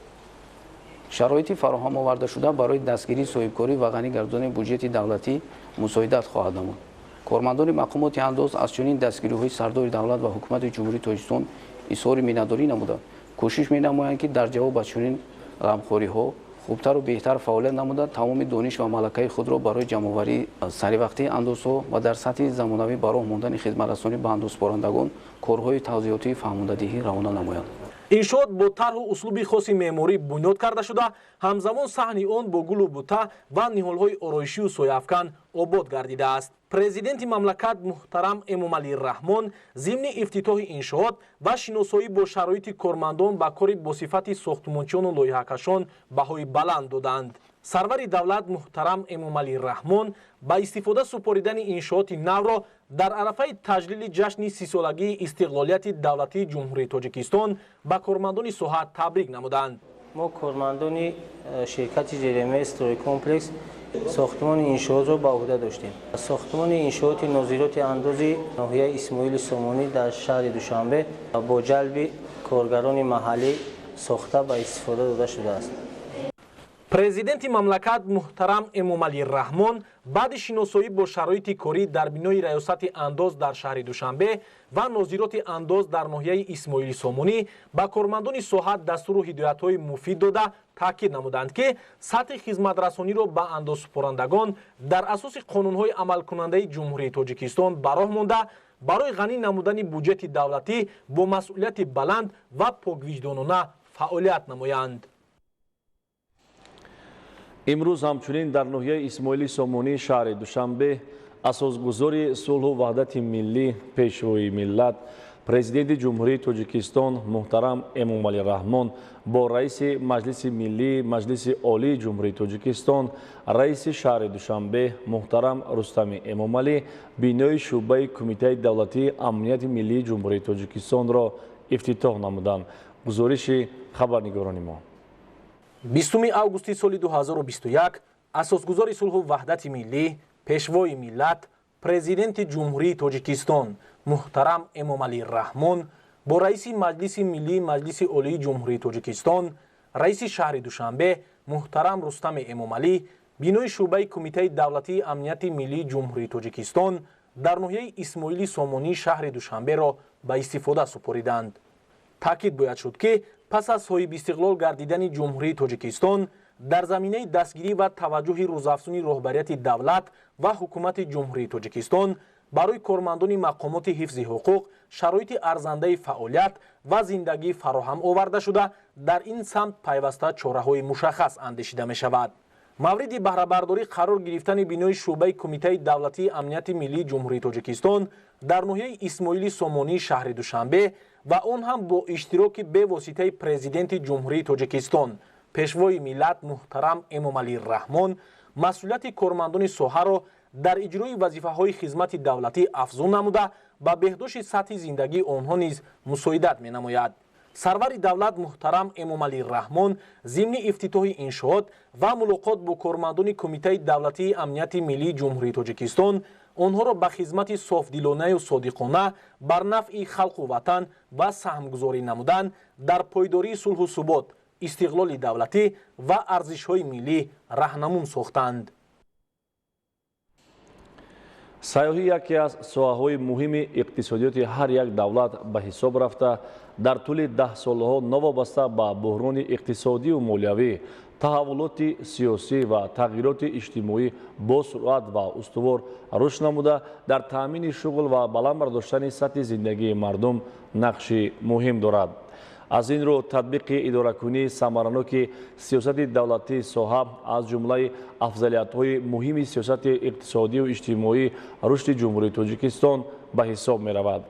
Шароити фароҳам овардашуда барои дастгирии соҳибкорӣ ва ғанӣ гардонии буҷети давлатӣ мусоидат хоҳад намуд. Кормандони мақомоти андоз аз чунин дастгириҳои сардори давлат ва ҳукумати Ҷумҳурии Тоҷикистон изҳори миннатдорӣ намуда, кӯшиш менамоянд, ки дар ҷавоб ба чунин ғамхориҳо хубтару беҳтар фаъолият намуда, тамоми дониш ва малакаи худро барои ҷамъоварии саривақтии андозҳо ва дар сатҳи замонавӣ ба роҳ мондани хизматрасонӣ ба андозсупорандагон корҳои тавзеҳотии фаҳмондадиҳӣ равона намоянд. Иншоот бо тарҳу услуби хоси меъморӣ бунёд карда шуда, ҳамзамон саҳни он бо гулу бута ва ниҳолҳои ороишию сояафкан обод гардидааст. Президенти мамлакат муҳтарам Эмомалӣ Раҳмон зимни ифтитоҳи иншоот ва шиносоӣ бо шароити кормандон ба кори босифати сохтмончиону лоиҳакашон баҳои баланд доданд. Сарвари давлат муҳтарам Эмомалӣ Раҳмон ба истифода супоридани иншооти навро дар арафаи таҷлили ҷашни 30-солагии истиқлолияти давлатии Ҷумҳурии Тоҷикистон ба кормандони соҳа табрик намуданд. Мо, кормандони ширкати ЖРМ Стройкомплекс, сохтмони иншоотро ба уҳда доштем. Сохтмони иншооти нозироти андози ноҳияи Исмоили Сомонӣ дар шаҳри Душанбе бо ҷалби коргарони маҳаллӣ сохта ба истифода дода шудааст. Президенти мамлакат муҳтарам Эмомалӣ Раҳмон баъди шиносоӣ бо шароити корӣ дар бинои раёсати андоз дар шаҳри Душанбе ва нозироти андоз дар ноҳияи Исмоили Сомонӣ ба кормандони соҳа дастуру ҳидоятҳои муфид дода, таъкид намуданд, ки сатҳи хизматрасониро ба андозсупорандагон дар асоси қонунҳои амалкунандаи Ҷумҳурии Тоҷикистон ба роҳ монда, барои ғанӣ намудани буҷети давлатӣ бо масъулияти баланд ва поквиҷдонона фаъолият намоянд. Имрӯз ҳамчунин дар ноҳияи Исмоили Сомонии шаҳри Душанбе асосгузори сулҳу ваҳдати миллӣ, Пешвои миллат, Президенти Ҷумҳурии Тоҷикистон муҳтарам Эмомалӣ Раҳмон бо раиси Маҷлиси миллии Маҷлиси Олии Ҷумҳурии Тоҷикистон, раиси шаҳри Душанбе муҳтарам Рустами Эмомалӣ бинои шӯъбаи Кумитаи давлатии амнияти миллии Ҷумҳурии Тоҷикистонро ифтитоҳ намуданд. Гузориши хабарнигорони мо. 20 августи соли 2021 асосгузори сулҳу ваҳдати миллӣ, Пешвои миллат, Президенти Ҷумҳурии Тоҷикистон муҳтарам Эмомалӣ Раҳмон бо раиси Маҷлиси миллии Маҷлиси Олии Ҷумҳурии Тоҷикистон, раиси шаҳри Душанбе Муҳтарам Рустами Эмомалӣ бинои шӯъбаи Кумитаи давлатии амнияти миллии Ҷумҳурии Тоҷикистон дар ноҳияи Исмоили Сомонии шаҳри Душанберо ба истифода супориданд. Таъкид бояд шуд, ки пас аз соҳибистиқлол гардидани Ҷумҳурии Тоҷикистон дар заминаи дастгирӣ ва таваҷҷӯҳи рӯзафзуни роҳбарияти давлат ва ҳукумати Ҷумҳурии Тоҷикистон барои кормандони мақомоти ҳифзи ҳуқуқ шароити арзандаи фаъолият ва зиндагӣ фароҳам оварда шуда, дар ин самт пайваста чораҳои мушаххас андешида мешавад. Мавриди баҳрабардорӣ қарор гирифтани бинои шӯъбаи Кумитаи давлатии амнияти миллии Ҷумҳурии Тоҷикистон дар ноҳияи Исмоили Сомонии шаҳри Душанбе ва он ҳам бо иштироки бевоситаи Президенти Ҷумҳурии Тоҷикистон, Пешвои миллат муҳтарам Эмомалӣ Раҳмон масъулияти кормандони соҳаро дар иҷрои вазифаҳои хизмати давлатӣ афзун намуда, ба беҳдошти сатҳи зиндагии онҳо низ мусоидат менамояд. Сарвари давлат муҳтарам Эмомалӣ Раҳмон зимни ифтитоҳи иншоот ва мулоқот бо кормандони Кумитаи давлатии амнияти миллии Ҷумҳурии Тоҷикистон онҳоро ба хизмати софдилонаю содиқона бар нафъи халқу ватан ва саҳмгузорӣ намудан дар пойдории сулҳу субот, истиқлоли давлатӣ ва арзишҳои миллӣ раҳнамун сохтанд. Сайёҳӣ яке аз соҳаҳои муҳими иқтисодиёти ҳар як давлат ба ҳисоб рафта, дар тӯли даҳсолаҳо новобаста ба буҳрони иқтисодию молиявӣ, таҳаввулоти сиёсӣ ва тағйироти иҷтимоӣ бо суръат ва устувор рушд намуда, дар таъмини шуғл ва баланд бардоштани сатҳи зиндагии мардум нақши муҳим дорад. Аз ин рӯ татбиқи идоракунии самараноки сиёсати давлатии соҳа аз ҷумлаи афзалиятҳои муҳими сиёсати иқтисодию иҷтимоии рушди Ҷумҳурии Тоҷикистон ба ҳисоб меравад.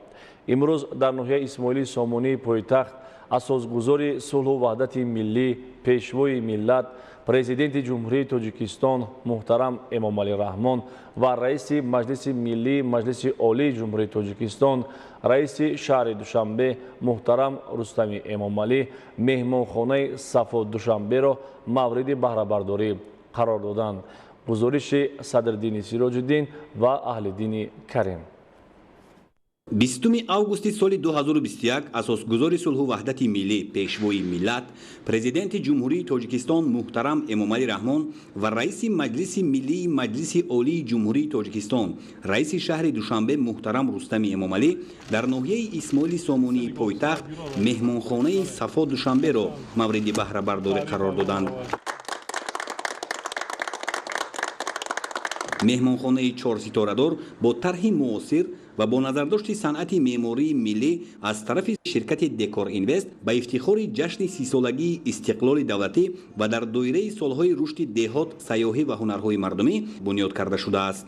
Имрӯз дар ноҳияи Исмоили Сомонии пойтахт асосгузори сулҳу ваҳдати миллӣ, Пешвои миллат, Президенти Ҷумҳурии Тоҷикистон муҳтарам Эмомалӣ Раҳмон ва раиси Маҷлиси миллии Маҷлиси Олии Ҷумҳурии Тоҷикистон, раиси шаҳри Душанбе муҳтарам Рустами Эмомалӣ меҳмонхонаи Сафо Душанберо мавриди баҳрабардорӣ қарор доданд. Гузориши Садриддини Сироҷиддин ва Аҳлиддини Карим. 20 августи соли 2021 асосгузори сулҳу ваҳдати миллӣ, Пешвои миллат, Президенти Ҷумҳурии Тоҷикистон муҳтарам Эмомалӣ Раҳмон ва раиси Маҷлиси миллии Маҷлиси Олии Ҷумҳурии Тоҷикистон, раиси шаҳри Душанбе муҳтарам Рустами Эмомалӣ дар ноҳияи Исмоили Сомонии пойтахт меҳмонхонаи Сафо Душанберо мавриди баҳрабардорӣ қарор доданд. Меҳмонхонаи чорситорадор бо тарҳи муосир ва бо назардошти санъати меъмории миллӣ аз тарафи ширкати Декор Инвест ба ифтихори ҷашни 30-солагии истиқлоли давлатӣ ва дар доираи солҳои рушди деҳот, сайёҳӣ ва ҳунарҳои мардумӣ бунёд карда шудааст.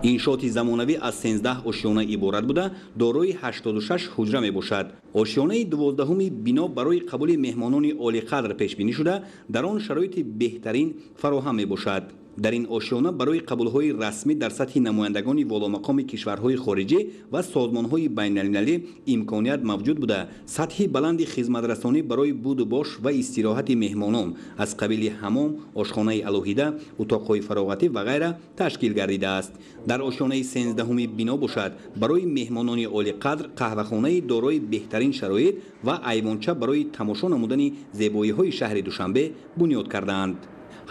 Иншооти замонавӣ аз 13 ошёна иборат буда, дорои 86 ҳуҷра мебошад. Ошёнаи 12-уми бино барои қабули меҳмонони олиқадр пешбинӣ шуда, дар он шароити беҳтарин фароҳам мебошад. Дар ин ошёна барои қабулҳои расмӣ дар сатҳи намояндагони воломақоми кишварҳои хориҷӣ ва созмонҳои байналмилалӣ имконият мавҷуд буда, сатҳи баланди хизматрасонӣ барои буду бош ва истироҳати меҳмонон аз қабили ҳамом, ошхонаи алоҳида, утоқҳои фароғатӣ ва ғайра ташкил гардидааст. Дар ошёнаи 13-уми бино бошад, барои меҳмонони олиқадр қаҳвахонаи дорои беҳтарин шароит ва айвонча барои тамошо намудани зебоиҳои шаҳри Душанбе бунёд кардаанд.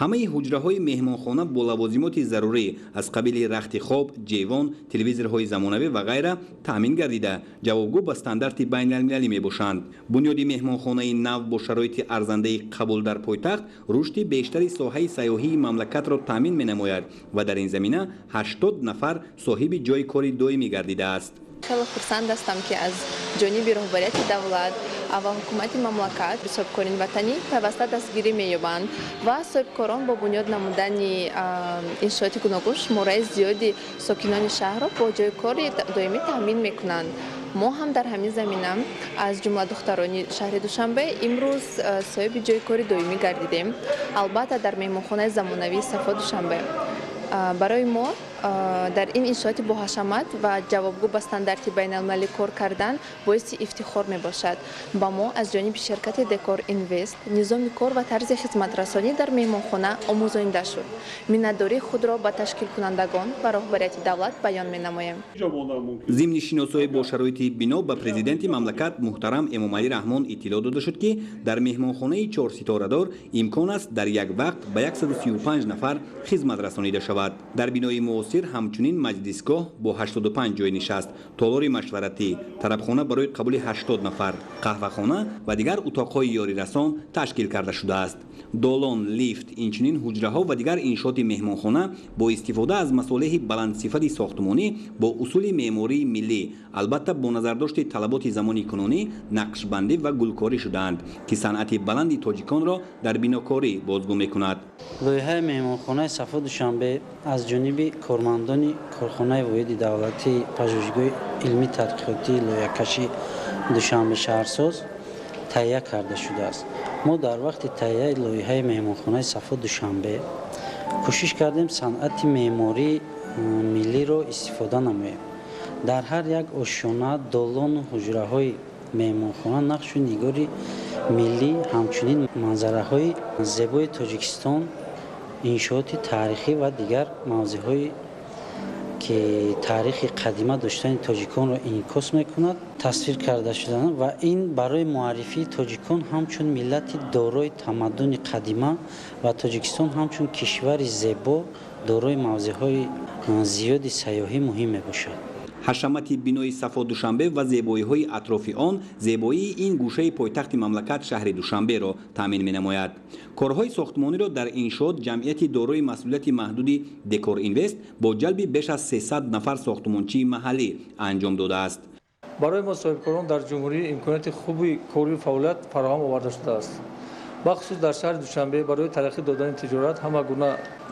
Ҳамаи ҳуҷраҳои меҳмонхона бо лавозимоти зарурӣ аз қабили рахти хоб, ҷевон, телевизорҳои замонавӣ ва ғайра таъмин гардида, ҷавобгӯ ба стандарти байналмилалӣ мебошанд. Бунёди меҳмонхонаи нав бо шароити арзандаи қабул дар пойтахт рушди бештари соҳаи сайёҳии мамлакатро таъмин менамояд ва дар ин замина 80 нафар соҳиби ҷойи кори доимӣ гардидааст. Хеле хурсанд ҳастам, ки аз ҷониби роҳбарияти давлат ва ҳукумати мамлакат соҳибкорони ватанӣ пайваста дастгирӣ меёбанд ва соҳибкорон бо бунёд намудани иншооти гуногун шумораи зиёди сокинони шаҳрро бо ҷойи кори доимӣ таъмин мекунанд. Мо ҳам дар ҳамин замина аз ҷумла духтарони шаҳри Душанбе имрӯз соҳиби ҷойи кори доимӣ гардидем, албатта дар меҳмонхонаи замонавии Сафо Душанбе. Барои мо Дар ин иншооти боҳашамат ва ҷавобгӯ ба стандарти байналмилалӣ кор кардан боиси ифтихор мебошад. Ба мо аз ҷониби ширкати Декор Инвест низоми кор ва тарзи хизматрасонӣ дар меҳмонхона омӯзонида шуд. Миннатдории худро ба ташкилкунандагон ва роҳбарияти давлат баён менамоем. Зимни шиносоӣ бо шароити бино ба президенти мамлакат муҳтарам Эмомалӣ Раҳмон иттилоъ дода шуд, ки дар меҳмонхонаи чорситорадор имкон аст дар як вақт ба 135 нафар хизмат расонида шавад. Дар бинои муосир ҳамчунин маҷлисгоҳ бо 85 ҷой нишаст, толори машваратӣ, тарабхона барои қабули 80 нафар, қаҳвахона ва дигар утоқҳои ёрирасон ташкил карда шудааст. Долон, лифт, инчунин ҳуҷраҳо ва дигар иншооти меҳмонхона бо истифода аз масолеҳи баландсифати сохтмонӣ бо усули меъмории миллӣ, албатта бо назардошти талаботи замони кунунӣ, нақшбандӣ ва гулкорӣ шудаанд, ки санъати баланди тоҷиконро дар бинокорӣ бозгӯ мекунад. Лоиҳаи меҳмонхонаи Сафо Душанбе аз ҷониби кормандони корхонаи воҳиди давлатии пажӯҳишгоҳи илмии тадқиқотии лоиҳакашӣ Душанбе шаҳрсоз таҳия карда шудааст. Мо дар вақти таҳияи лоиҳаи меҳмонхонаи Сафо Душанбе кӯшиш кардем санъати меъмории миллиро истифода намоем. Дар ҳар як ошёна, долону ҳуҷраҳои меҳмонхона нақшу нигори миллӣ, ҳамчунин манзараҳои зебои Тоҷикистон, иншооти таърихӣ ва дигар мавзеъҳое ки таърихи қадима доштани тоҷиконро инъикос мекунад, тасвир карда шуданд ва ин барои муаррифии тоҷикон ҳамчун миллати дорои тамаддуни қадима ва Тоҷикистон ҳамчун кишвари зебо дорои мавзеъҳои зиёди сайёҳӣ муҳим мебошад. Ҳашамати бинои Сафо Душанбе ва зебоиҳои атрофи он зебоии ин гӯшаи пойтахти мамлакат шаҳри Душанберо таъмин менамояд. Корҳои сохтмониро дар иншоот ҷамъияти дорои масъулияти маҳдуди Декор Инвест бо ҷалби беш аз 300 нафар сохтмончии маҳаллӣ анҷом додааст. Барои мо соҳибкорон дар ҷумҳурӣ имконияти хуби корию фаъолият фароҳам оварда шудааст. Бахусус дар шаҳри Душанбе барои тараққӣ додани тиҷорат ҳама гуна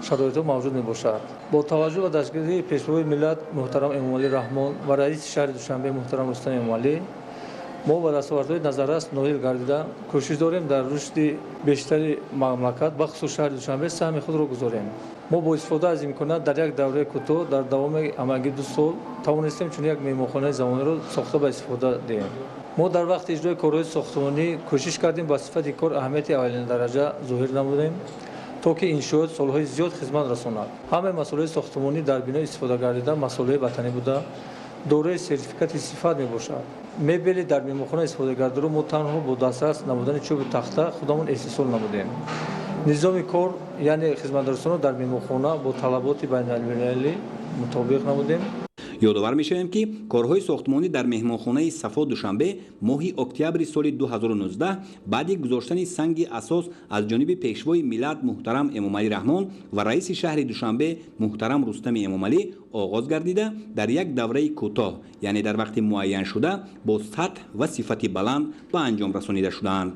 шароитҳо мавҷуд мебошад. Бо таваҷҷӯҳ ба дастгирии пешвои миллат муҳтарам Эмомалӣ Раҳмон ва раиси шаҳри Душанбе муҳтарам Рустам Эмомалӣ мо ба дастовардҳои назаррас ноил гардида кӯшиш дорем дар рушди бештари мамлакат, бахусус шаҳри Душанбе, саҳми худро гузорем. Мо бо истифода аз имконият дар як давраи кӯтоҳ дар давоми ҳамагӣ 2 сол тавонистем чунин як меҳмонхонаи замониро сохта ба истифода диҳем. Мо дар вақти иҷрои корҳои сохтмонӣ кӯшиш кардем ба сифати кор аҳамияти аввалиндараҷа зоҳир намудем, то ки иншоот солҳои зиёд хизмат расонад. Ҳамаи масолеҳи сохтмонӣ дар бино истифода гардида масолеҳи ватанӣ буда, дорои сертификати сифат мебошад. Мебели дар меҳмонхона истифода гардидаро мо танҳо бо дастрас намудани чӯбу тахта худамон истеҳсол намудем. Низоми кор, яъне хизматрасониро дар меҳмонхона бо талаботи байналмилалӣ мутобиқ намудем. Ёдовар мешавем, ки корҳои сохтмонӣ дар меҳмонхонаи Сафо Душанбе моҳи октябри соли 2019 баъди гузоштани санги асос аз ҷониби пешвои миллат муҳтарам Эмомалӣ Раҳмон ва раиси шаҳри Душанбе муҳтарам Рустами Эмомалӣ оғоз гардида дар як давраи кӯтоҳ, яъне дар вақти муайяншуда бо сатҳ ва сифати баланд ба анҷом расонида шудаанд.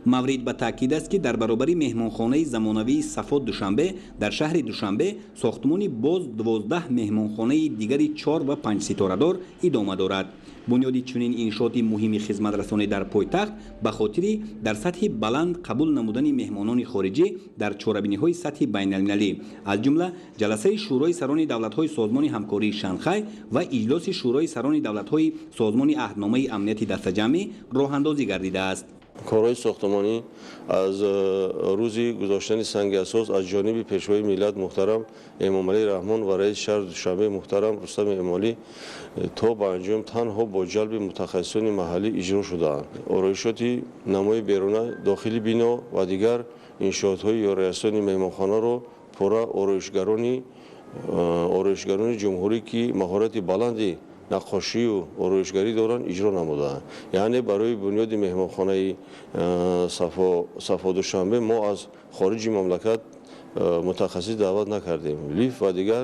Маврид ба таъкид аст, ки дар баробари меҳмонхонаи замонавии Сафо Душанбе дар шаҳри Душанбе сохтмони боз 12 меҳмонхонаи дигари 4 ва 5 ситорадор идома дорад. Бунёди чунин иншооти муҳими хизматрасонӣ дар пойтахт ба хотири дар сатҳи баланд қабул намудани меҳмонони хориҷӣ дар чорабиниҳои сатҳи байналмилалӣ, аз ҷумла ҷаласаи Шӯрои сарони давлатҳои Созмони ҳамкории Шанхай ва иҷлоси Шӯрои сарони давлатҳои Созмони аҳдномаи амнияти дастаҷамъӣ роҳандозӣ гардидааст. Корҳои сохтмонӣ аз рӯзи гузоштани санги асос аз ҷониби пешвои миллат муҳтарам Эмомалӣ Раҳмон ва раиси шаҳри Душанбе муҳтарам Рустам Эмомалӣ то ба анҷом танҳо бо ҷалби мутахассисони маҳаллӣ иҷро шудаанд. Ороишоти намои беруна, дохили бино ва дигар иншоотҳои ёрирасони меҳмонхонаро пурра ороишгарони ҷумҳурӣ, ки маҳорати баланди наққошию ороишгарӣ доранд, иҷро намудаанд. Яъне барои бунёди меҳмонхонаи Сафо Душанбе мо аз хориҷи мамлакат мутахассис даъват накардем. Лифт ва дигар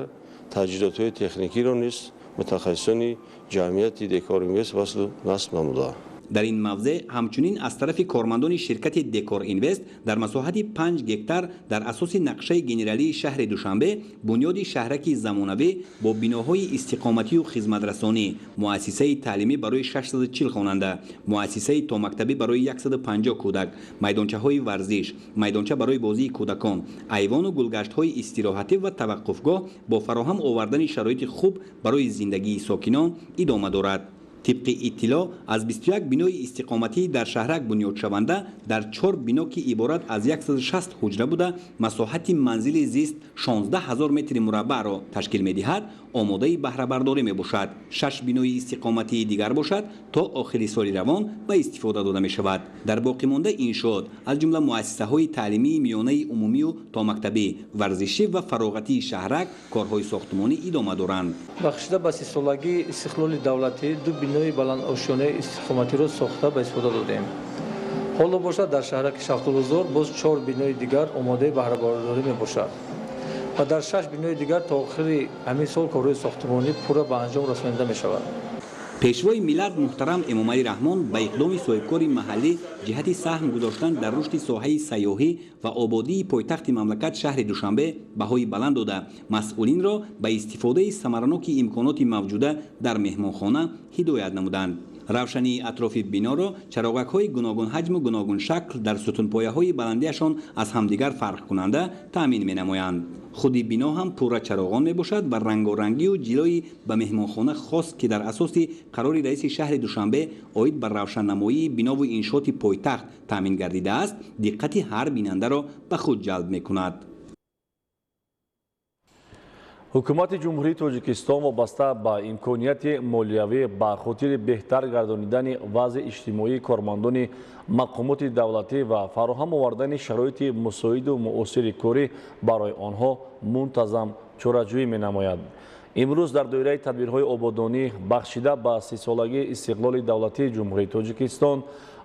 таҷҳизотҳои техникиро низ мутахассисони ҷамъияти Декор Инвест васлу насб намудаанд. Дар ин мавзеъ ҳамчунин аз тарафи кормандони ширкати Декор Инвест дар масоҳати 5 гектар дар асоси нақшаи генералии шаҳри Душанбе бунёди шаҳраки замонавӣ бо биноҳои истиқоматию хизматрасонӣ, муассисаи таълимӣ барои 640 хонанда, муассисаи томактабӣ барои 150 кӯдак, майдончаҳои варзиш, майдонча барои бозии кӯдакон, айвону гулгаштҳои истироҳатӣ ва таваққуфгоҳ бо фароҳам овардани шароити хуб барои зиндагии сокинон идома дорад. Тибқи иттилоъ, аз 21 бинои истиқоматӣ дар шаҳрак бунёдшаванда дар 4 бино, ки иборат аз 160 ҳуҷра буда, масоҳати манзили зист 16 ҳазор метри мураббаъро ташкил медиҳад, омодаи баҳрабардорӣ мебошад. 6 бинои истиқоматии дигар бошад, то охири соли равон ба истифода дода мешавад. Дар боқимонда иншоот, аз ҷумла муассисаҳои таълимии миёнаи умумию томактабӣ, варзишӣ ва фароғатии шаҳрак корҳои сохтмонӣ идома доранд. Бахшида ба 30-солагии истиқлоли давлатӣ ду бинои баландошёнаи истиқоматиро сохта ба истифода додем. Ҳоло бошад, дар шаҳраки Шафтолузор боз 4 бинои дигар омодаи баҳрабардорӣ мебошад ва дар 6 бинои дигар то охири ҳамин сол корҳои сохтмонӣ пурра ба анҷом расонида мешавад. Пешвои миллат муҳтарам Эмомалӣ Раҳмон ба иқдоми соҳибкори маҳаллӣ ҷиҳати саҳм гузоштан дар рушди соҳаи сайёҳӣ ва ободии пойтахти мамлакат шаҳри Душанбе баҳои баланд дода, масъулинро ба истифодаи самараноки имконоти мавҷуда дар меҳмонхона ҳидоят намуданд. Равшании атрофи биноро чароғакҳои гуногунҳаҷму гуногуншакл дар сутунпояҳои баландиашон аз ҳамдигар фарқкунанда таъмин менамоянд. Худи бино ҳам пурра чароғон мебошад ва рангорангию ҷилои ба меҳмонхона хос, ки дар асоси қарори раиси шаҳри Душанбе оид ба равшаннамоии бинову иншооти пойтахт таъмин гардидааст, диққати ҳар бинандаро ба худ ҷалб мекунад. Ҳукумати Ҷумҳурии Тоҷикистон вобаста ба имконияти молиявӣ ба хотири беҳтар гардонидани вазъи иҷтимоии кормандони мақомоти давлатӣ ва фароҳам овардани шароити мусоиду муосири корӣ барои онҳо мунтазам чораҷӯӣ менамояд. Имрӯз дар доираи тадбирҳои ободонӣ бахшида ба 30-солагии истиқлоли давлатии Ҷумҳурии Тоҷикистон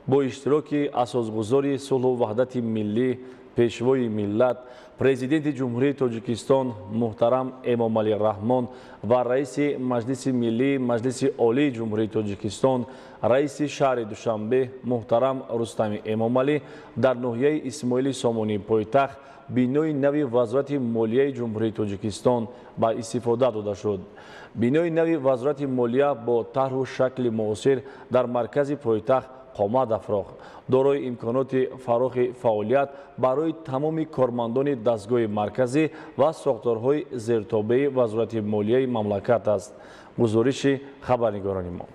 бо иштироки асосгузори сулҳу ваҳдати миллӣ, Пешвои миллат, Президенти Ҷумҳурии Тоҷикистон муҳтарам Эмомалӣ Раҳмон ва раиси Маҷлиси Миллии Маҷлиси Олии Ҷумҳурии Тоҷикистон, раиси шаҳри Душанбе муҳтарам Рустами Эмомалӣ дар ноҳияи Исмоили Сомонии пойтахт бинои нави Вазорати молияи Ҷумҳурии Тоҷикистон ба истифода дода шуд. Бинои нави Вазорати молия бо тарҳу шакли муосир дар маркази пойтахт қомат афрохт. Дорои имконоти фарохи фаъолият барои тамоми кормандони дастгоҳи марказӣ ва сохторҳои зертобеи Вазорати молияи мамлакат аст. Гузориши хабарнигорони мо.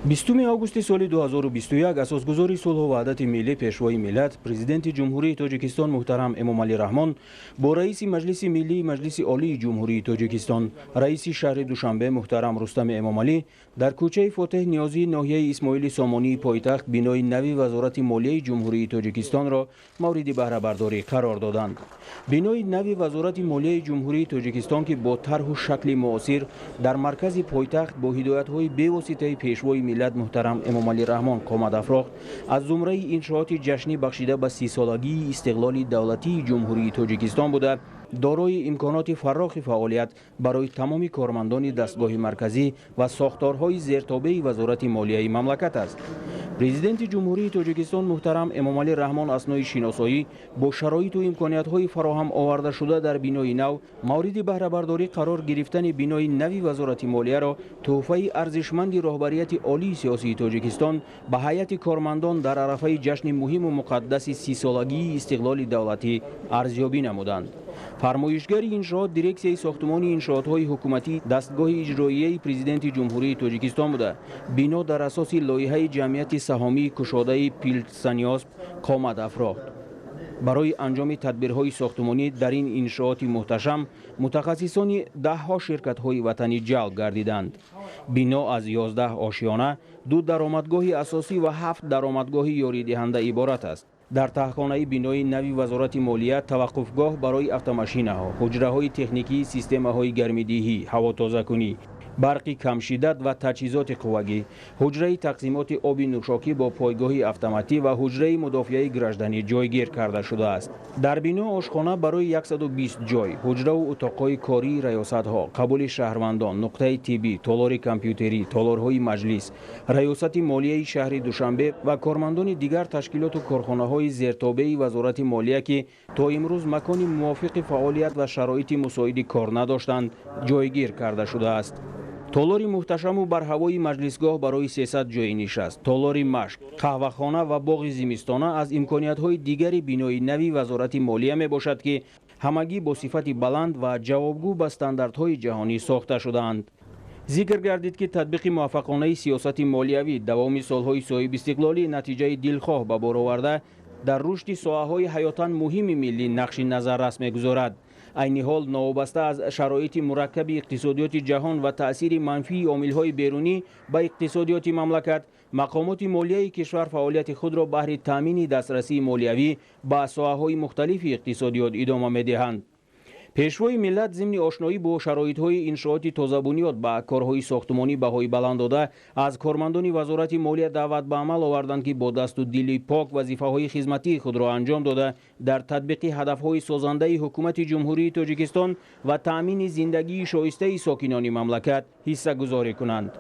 20 августи соли 2021 асосгузори сулҳу ваҳдати миллӣ, Пешвои миллат, Президенти Ҷумҳурии Тоҷикистон муҳтарам Эмомалӣ Раҳмон бо раиси Маҷлиси Миллии Маҷлиси Олии Ҷумҳурии Тоҷикистон, раиси шаҳри Душанбе муҳтарам Рустами Эмомалӣ дар кӯчаи Фотеҳ Ниёзии ноҳияи Исмоили Сомонии пойтахт бинои нави Вазорати молияи Ҷумҳурии Тоҷикистонро мавриди баҳрабардорӣ қарор доданд. Бинои нави Вазорати молияи Ҷумҳурии Тоҷикистон, ки бо тарҳу шакли муосир дар маркази пойтахт бо ҳидоятҳои бевоситаи Пешвои миллат муҳтарам Эмомалӣ Раҳмон қомат афрохт, аз зумраи иншооти ҷашнӣ бахшида ба 30-солагии истиқлоли давлатии Ҷумҳурии Тоҷикистон буда, дорои имконоти фарохи фаъолият барои тамоми кормандони дастгоҳи марказӣ ва сохторҳои зертобеи Вазорати молияи мамлакат аст. Президенти Ҷумҳурии Тоҷикистон муҳтарам Эмомалӣ Раҳмон аснои шиносоӣ бо шароиту имкониятҳои фароҳам овардашуда дар бинои нав мавриди баҳрабардорӣ қарор гирифтани бинои нави Вазорати молияро тӯҳфаи арзишманди роҳбарияти олии сиёсии Тоҷикистон ба ҳайати кормандон дар арафаи ҷашни муҳиму муқаддаси 30-солагии истиқлоли давлатӣ арзёбӣ намуданд. Фармоишгари иншоот дирексияи сохтмони иншоотҳои ҳукуматӣ дастгоҳи иҷроияи Президенти Ҷумҳурии Тоҷикистон буда, бино дар асоси лоиҳаи ҷамъияти саҳомии кушодаи Пилтсаниёсп қомат афрохт. Барои анҷоми тадбирҳои сохтмонӣ дар ин иншооти муҳташам мутахассисони даҳҳо ширкатҳои ватанӣ ҷалб гардиданд. Бино аз 11 ошёна, 2 даромадгоҳи асосӣ ва 7 даромадгоҳи ёридиҳанда иборат аст. Дар таҳхонаи бинои нави Вазорати молия таваққуфгоҳ барои автомашинаҳо, ҳуҷраҳои техникии системаҳои гармидиҳӣ, ҳавотозакунӣ, Барқи камшиддат ва таҷҳизоти қуввагӣ, ҳуҷраи тақсимоти оби нӯшокӣ бо пойгоҳи автоматӣ ва ҳуҷраи мудофиаи гражданӣ ҷойгир карда шудааст. Дар бино ошхона барои 120 ҷой, ҳуҷраву утоқҳои кории раёсатҳо, қабули шаҳрвандон, нуқтаи тиббӣ, толори компютерӣ, толорҳои маҷлис, раёсати молияи шаҳри Душанбе ва кормандони дигар ташкилоту корхонаҳои зертобеи Вазорати молия, ки то имрӯз макони мувофиқи фаъолият ва шароити мусоиди кор надоштанд, ҷойгир карда шудааст. Толори муҳташаму барҳавои маҷлисгоҳ барои 300 ҷойи нишаст, толори машқ, қаҳвахона ва боғи зимистона аз имкониятҳои дигари бинои нави Вазорати молия мебошад, ки ҳамагӣ бо сифати баланд ва ҷавобгӯ ба стандартҳои ҷаҳонӣ сохта шудаанд. Зикр гардид, ки татбиқи муваффақонаи сиёсати молиявӣ давоми солҳои соҳибистиқлолӣ натиҷаи дилхоҳ ба бор оварда, дар рушди соҳаҳои ҳаётан муҳими миллӣ нақши назаррас мегузорад. Айни ҳол, новобаста аз шароити мураккаби иқтисодиёти ҷаҳон ва таъсири манфии омилҳои берунӣ ба иқтисодиёти мамлакат, мақомоти молияи кишвар фаъолияти худро баҳри таъмини дастрасии молиявӣ ба соҳаҳои мухталифи иқтисодиёт идома медиҳанд. Пешвои миллат зимни ошноӣ бо шароитҳои иншооти тозабунёд ба корҳои сохтмонӣ баҳои баланд дода, аз кормандони Вазорати молия даъват ба амал оварданд, ки бо дасту дили пок вазифаҳои хизматии худро анҷом дода, дар татбиқи ҳадафҳои созандаи Ҳукумати Ҷумҳурии Тоҷикистон ва таъмини зиндагии шоистаи сокинони мамлакат ҳиссагузорӣ кунанд.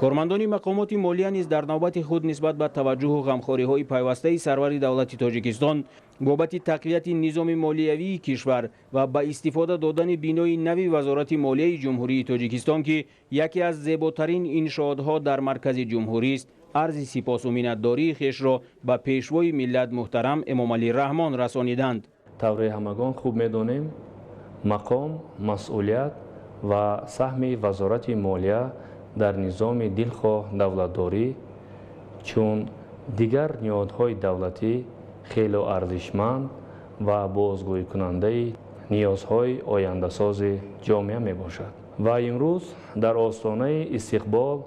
Кормандони мақомоти молия низ дар навбати худ нисбат ба таваҷҷӯҳу ғамхориҳои пайвастаи сарвари давлати Тоҷикистон бобати тақвияти низоми молиявии кишвар ва ба истифода додани бинои нави Вазорати молияи Ҷумҳурии Тоҷикистон, ки яке аз зеботарин иншоотҳо дар маркази ҷумҳурист, арзи сипосу миннатдории хешро ба Пешвои миллат муҳтарам Эмомалӣ Раҳмон расониданд. Тавре ҳамагон хуб медонем, мақом, масъулият ва саҳми Вазорати молия дар низоми дилхоҳ давлатдорӣ чун дигар ниҳодҳои давлатӣ хело арзишманд ва бозгӯйкунандаи ниёзҳои ояндасози ҷомеа мебошад. Ва имрӯз дар остонаи истиқбол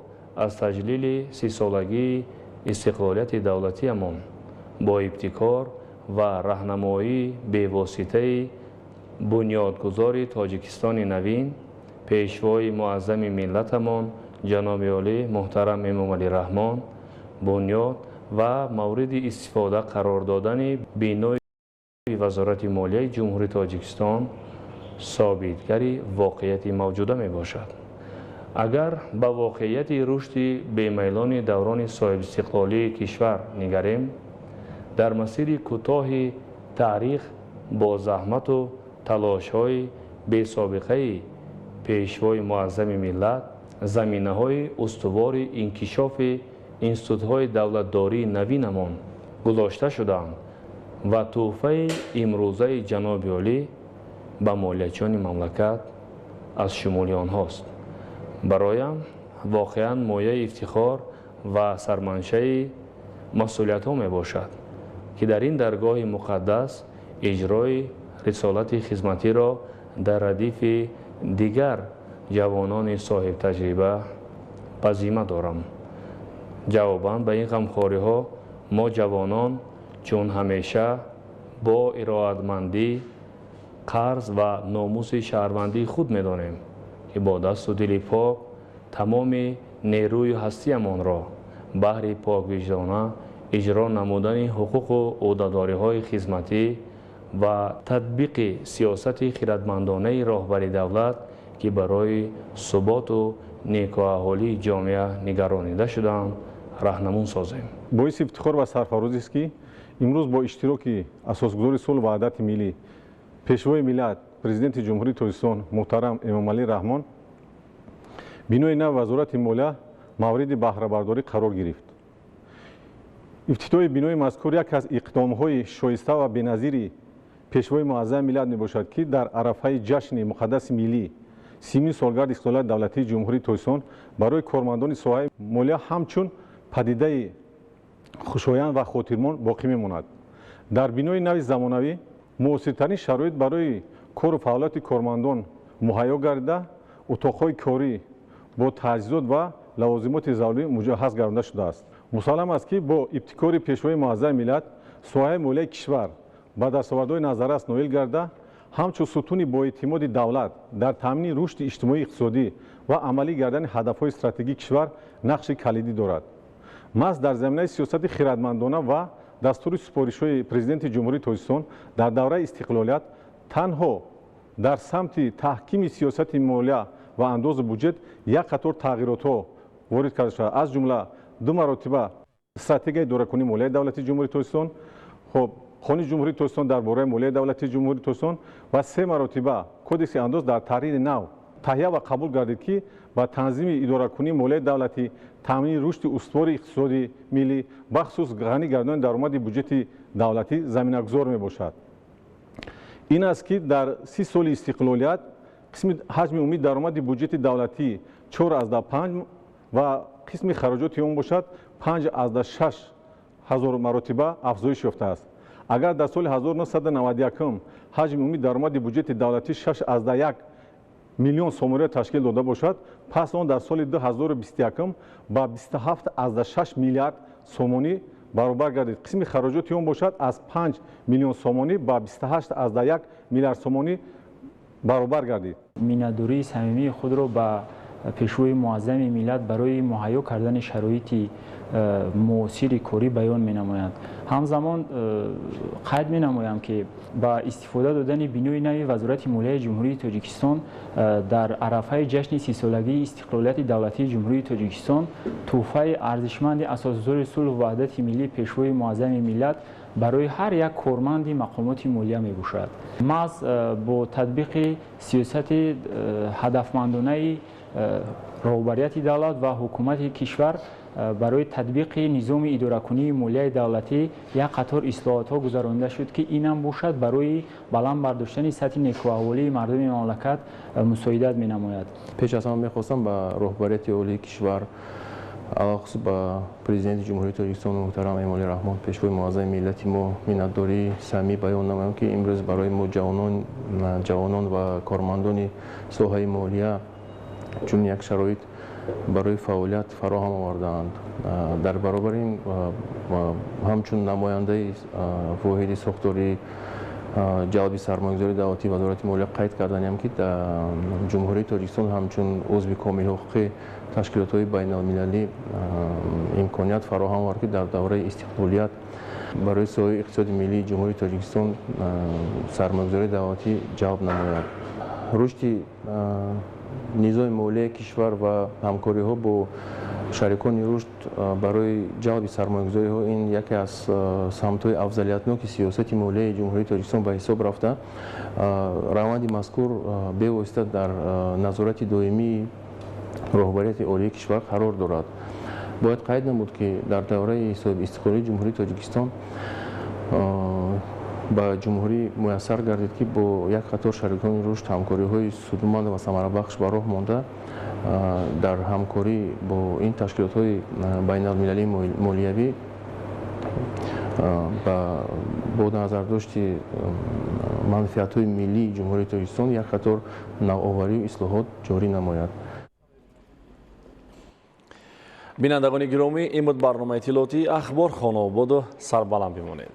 аз таҷлили 30-солагии истиқлолияти давлатиамон бо ибтикор ва раҳнамоии бевоситаи бунёдгузори Тоҷикистони навин, Пешвои муаззами миллатамон ҷаноби олӣ муҳтарам Эмомалӣ Раҳмон, бунёд ва мавриди истифода қарор додани бинои Вазорати молияи Ҷумҳурии Тоҷикистон собитгари воқеияти мавҷуда мебошад. Агар ба воқеияти рушди бемайлони даврони соҳибистиқлолии кишвар нигарем, дар масири кӯтоҳи таърих бо заҳмату талошҳои бесобиқаи Пешвои муаззами миллат заминаҳои устувори инкишофи институтҳои давлатдории навинамон гузошта шудаанд ва тӯҳфаи имрӯзаи ҷаноби олӣ ба молиячиёни мамлакат аз шумули онҳост. Бароям воқеан мояи ифтихор ва сарманшаи масъулиятҳо мебошад, ки дар ин даргоҳи муқаддас иҷрои рисолати хизматиро дар радифи дигар ҷавонони соҳибтаҷриба ба зимма дорам. Ҷавобан ба ин ғамхориҳо мо ҷавонон чун ҳамеша бо ироатмандӣ қарз ва номуси шаҳрвандии худ медонем, ки бо дасту дили пок тамоми нерӯю ҳастиямонро баҳри поквиҷдона иҷро намудани ҳуқуқу ӯҳдадориҳои хизматӣ ва татбиқи сиёсати хиратмандонаи роҳбари давлат, ки барои суботу некӯаҳолии ҷомеа нигаронида шудаанд, раҳнамун созем. Боиси ифтихор ва сарфарозист, ки имрӯз бо иштироки асосгузори сулҳу ваҳдати миллӣ, Пешвои миллат, Президенти Ҷумҳурии Тоҷикистон муҳтарам Эмомалӣ Раҳмон бинои нав Вазорати молия мавриди баҳрабардорӣ қарор гирифт. Ифтитоҳи бинои мазкур яке аз иқдомҳои шоиста ва беназири Пешвои муаззами миллат мебошад, ки дар арафаи ҷашни муқаддаси миллӣ, 30-умин солгарди истиқлолияти давлатии Ҷумҳурии Тоҷикистон барои кормандони соҳаи молия ҳамчун падидаи хушоянд ва хотирмон боқӣ мемонад. Дар бинои нави замонавӣ муосиртарин шароит барои кору фаъолияти кормандон муҳайё гардида, утоқҳои корӣ бо таҷҳизот ва лавозимоти зарурӣ муҷаҳҳаз гардонда шудааст. Мусаллам аст, ки бо ибтикори Пешвои муаззами миллат соҳаи молияи кишвар ба дастовардҳои назаррас ноил гарда, Ҳамчун сутуни боэътимоди давлат дар таъмини рушди иҷтимоӣ, иқтисодӣ ва амалӣ гардани ҳадафҳои стратегии кишвар нақши калидӣ дорад. Маҳз дар заминаи сиёсати хирадмандона ва дастури супоришҳои Президенти Ҷумҳурии Тоҷикистон дар давраи истиқлолият танҳо дар самти таҳкими сиёсати молия ва андозу буҷет як қатор тағйиротҳо ворид карда шуда, аз ҷумла ду маротиба стратегияи идоракунии молияи давлатии Ҷумҳурии Тоҷикистон, хоб, Қонуни Ҷумҳурии Тоҷикистон дар бораи молияи давлатии Ҷумҳурии Тоҷикистон ва се маротиба Кодекси андоз дар таҳрири нав таҳия ва қабул гардид, ки ба танзими идоракунии молияи давлатӣ, таъмини рушди устувори иқтисоди миллӣ, бахусус ғанӣ гардонии даромади буҷети давлатӣ заминагузор мебошад. Ин аст, ки дар 30 соли истиқлолият қисми ҳаҷми умумии даромади буҷети давлатӣ 4,5 ва қисми хароҷоти он бошад 5,6 ҳазор маротиба афзоиш ёфтааст. Агар дар соли 1991 ҳаҷми умумии даромади буҷети давлатӣ 6,1 миллион сомониро ташкил дода бошад, пас он дар соли 2021 ба 27,6 миллиард сомонӣ баробар гардид. Қисми хароҷоти он бошад аз 5 миллион сомонӣ ба 28,1 миллиард сомонӣ баробар гардид. Миннатдории самимии худро ба Пешвои муаззами миллат барои муҳайё кардани шароити муосири корӣ баён менамояд. Ҳамзамон қайд менамоям, ки ба истифода додани бинои нави Вазорати молияи Ҷумҳурии Тоҷикистон дар арафаи ҷашни 30-солагии истиқлолияти давлатии Ҷумҳурии Тоҷикистон тӯҳфаи арзишманди Асосгузори сулҳу ваҳдати миллӣ, Пешвои муаззами миллат барои ҳар як корманди мақомоти молия мебошад. Маҳз бо татбиқи сиёсати ҳадафмандонаи роҳбарияти давлат ва ҳукумати кишвар барои татбиқи низоми идоракунии молияи давлатӣ як қатор ислоҳотҳо гузаронида шуд, ки инам бошад барои баланд бардоштани сатҳи некӯаҳволии мардуми мамлакат мусоидат менамояд. Пеш аз ҳама мехостам ба роҳбарияти олии кишвар, алахусус ба Президенти Ҷумҳурии Тоҷикистон муҳтарам Эмомалӣ Раҳмон, Пешвои муаззами миллати мо, миннатдории самимӣ баён намоям, ки имрӯз барои мо ҷавонон ва кормандони соҳаи молия чунин як шароит барои фаъолият фароҳам овардаанд. Дар баробари ин, ҳамчун намояндаи воҳиди сохтории ҷалби сармоягузории давлатии Вазорати молия қайд карданиам, ки Ҷумҳурии Тоҷикистон ҳамчун узви комилҳуқуқи ташкилотҳои байналмилалӣ имконият фароҳам овард, ки дар давраи истиқлолият барои соҳаи иқтисоди миллии Ҷумҳурии Тоҷикистон сармоягузории давлатӣ ҷалб намояд. Рушди низоми молияи кишвар ва ҳамкориҳо бо шарикони рушд барои ҷалби сармоягузориҳо ин яке аз самтҳои афзалиятноки сиёсати молияи Ҷумҳурии Тоҷикистон ба ҳисоб рафта, раванди мазкур бевосита дар назорати доимии роҳбарияти олии кишвар қарор дорад. Бояд қайд намуд, ки дар давраи соҳибистиқлолии Ҷумҳурии Тоҷикистон ба ҷумҳурӣ муяссар гардид, ки бо як қатор шарикони рушд ҳамкориҳои судманд ва самарабахш ба роҳ монда, дар ҳамкорӣ бо ин ташкилотҳои байналмилалии молиявӣ бо назардошти манфиатҳои миллии Ҷумҳурии Тоҷикистон як қатор навоварию ислоҳот ҷорӣ намояд. Бинандагони гиромӣ, ин буд барномаи иттилоотии Ахбор. Хонаободу сарбаланд бимонед.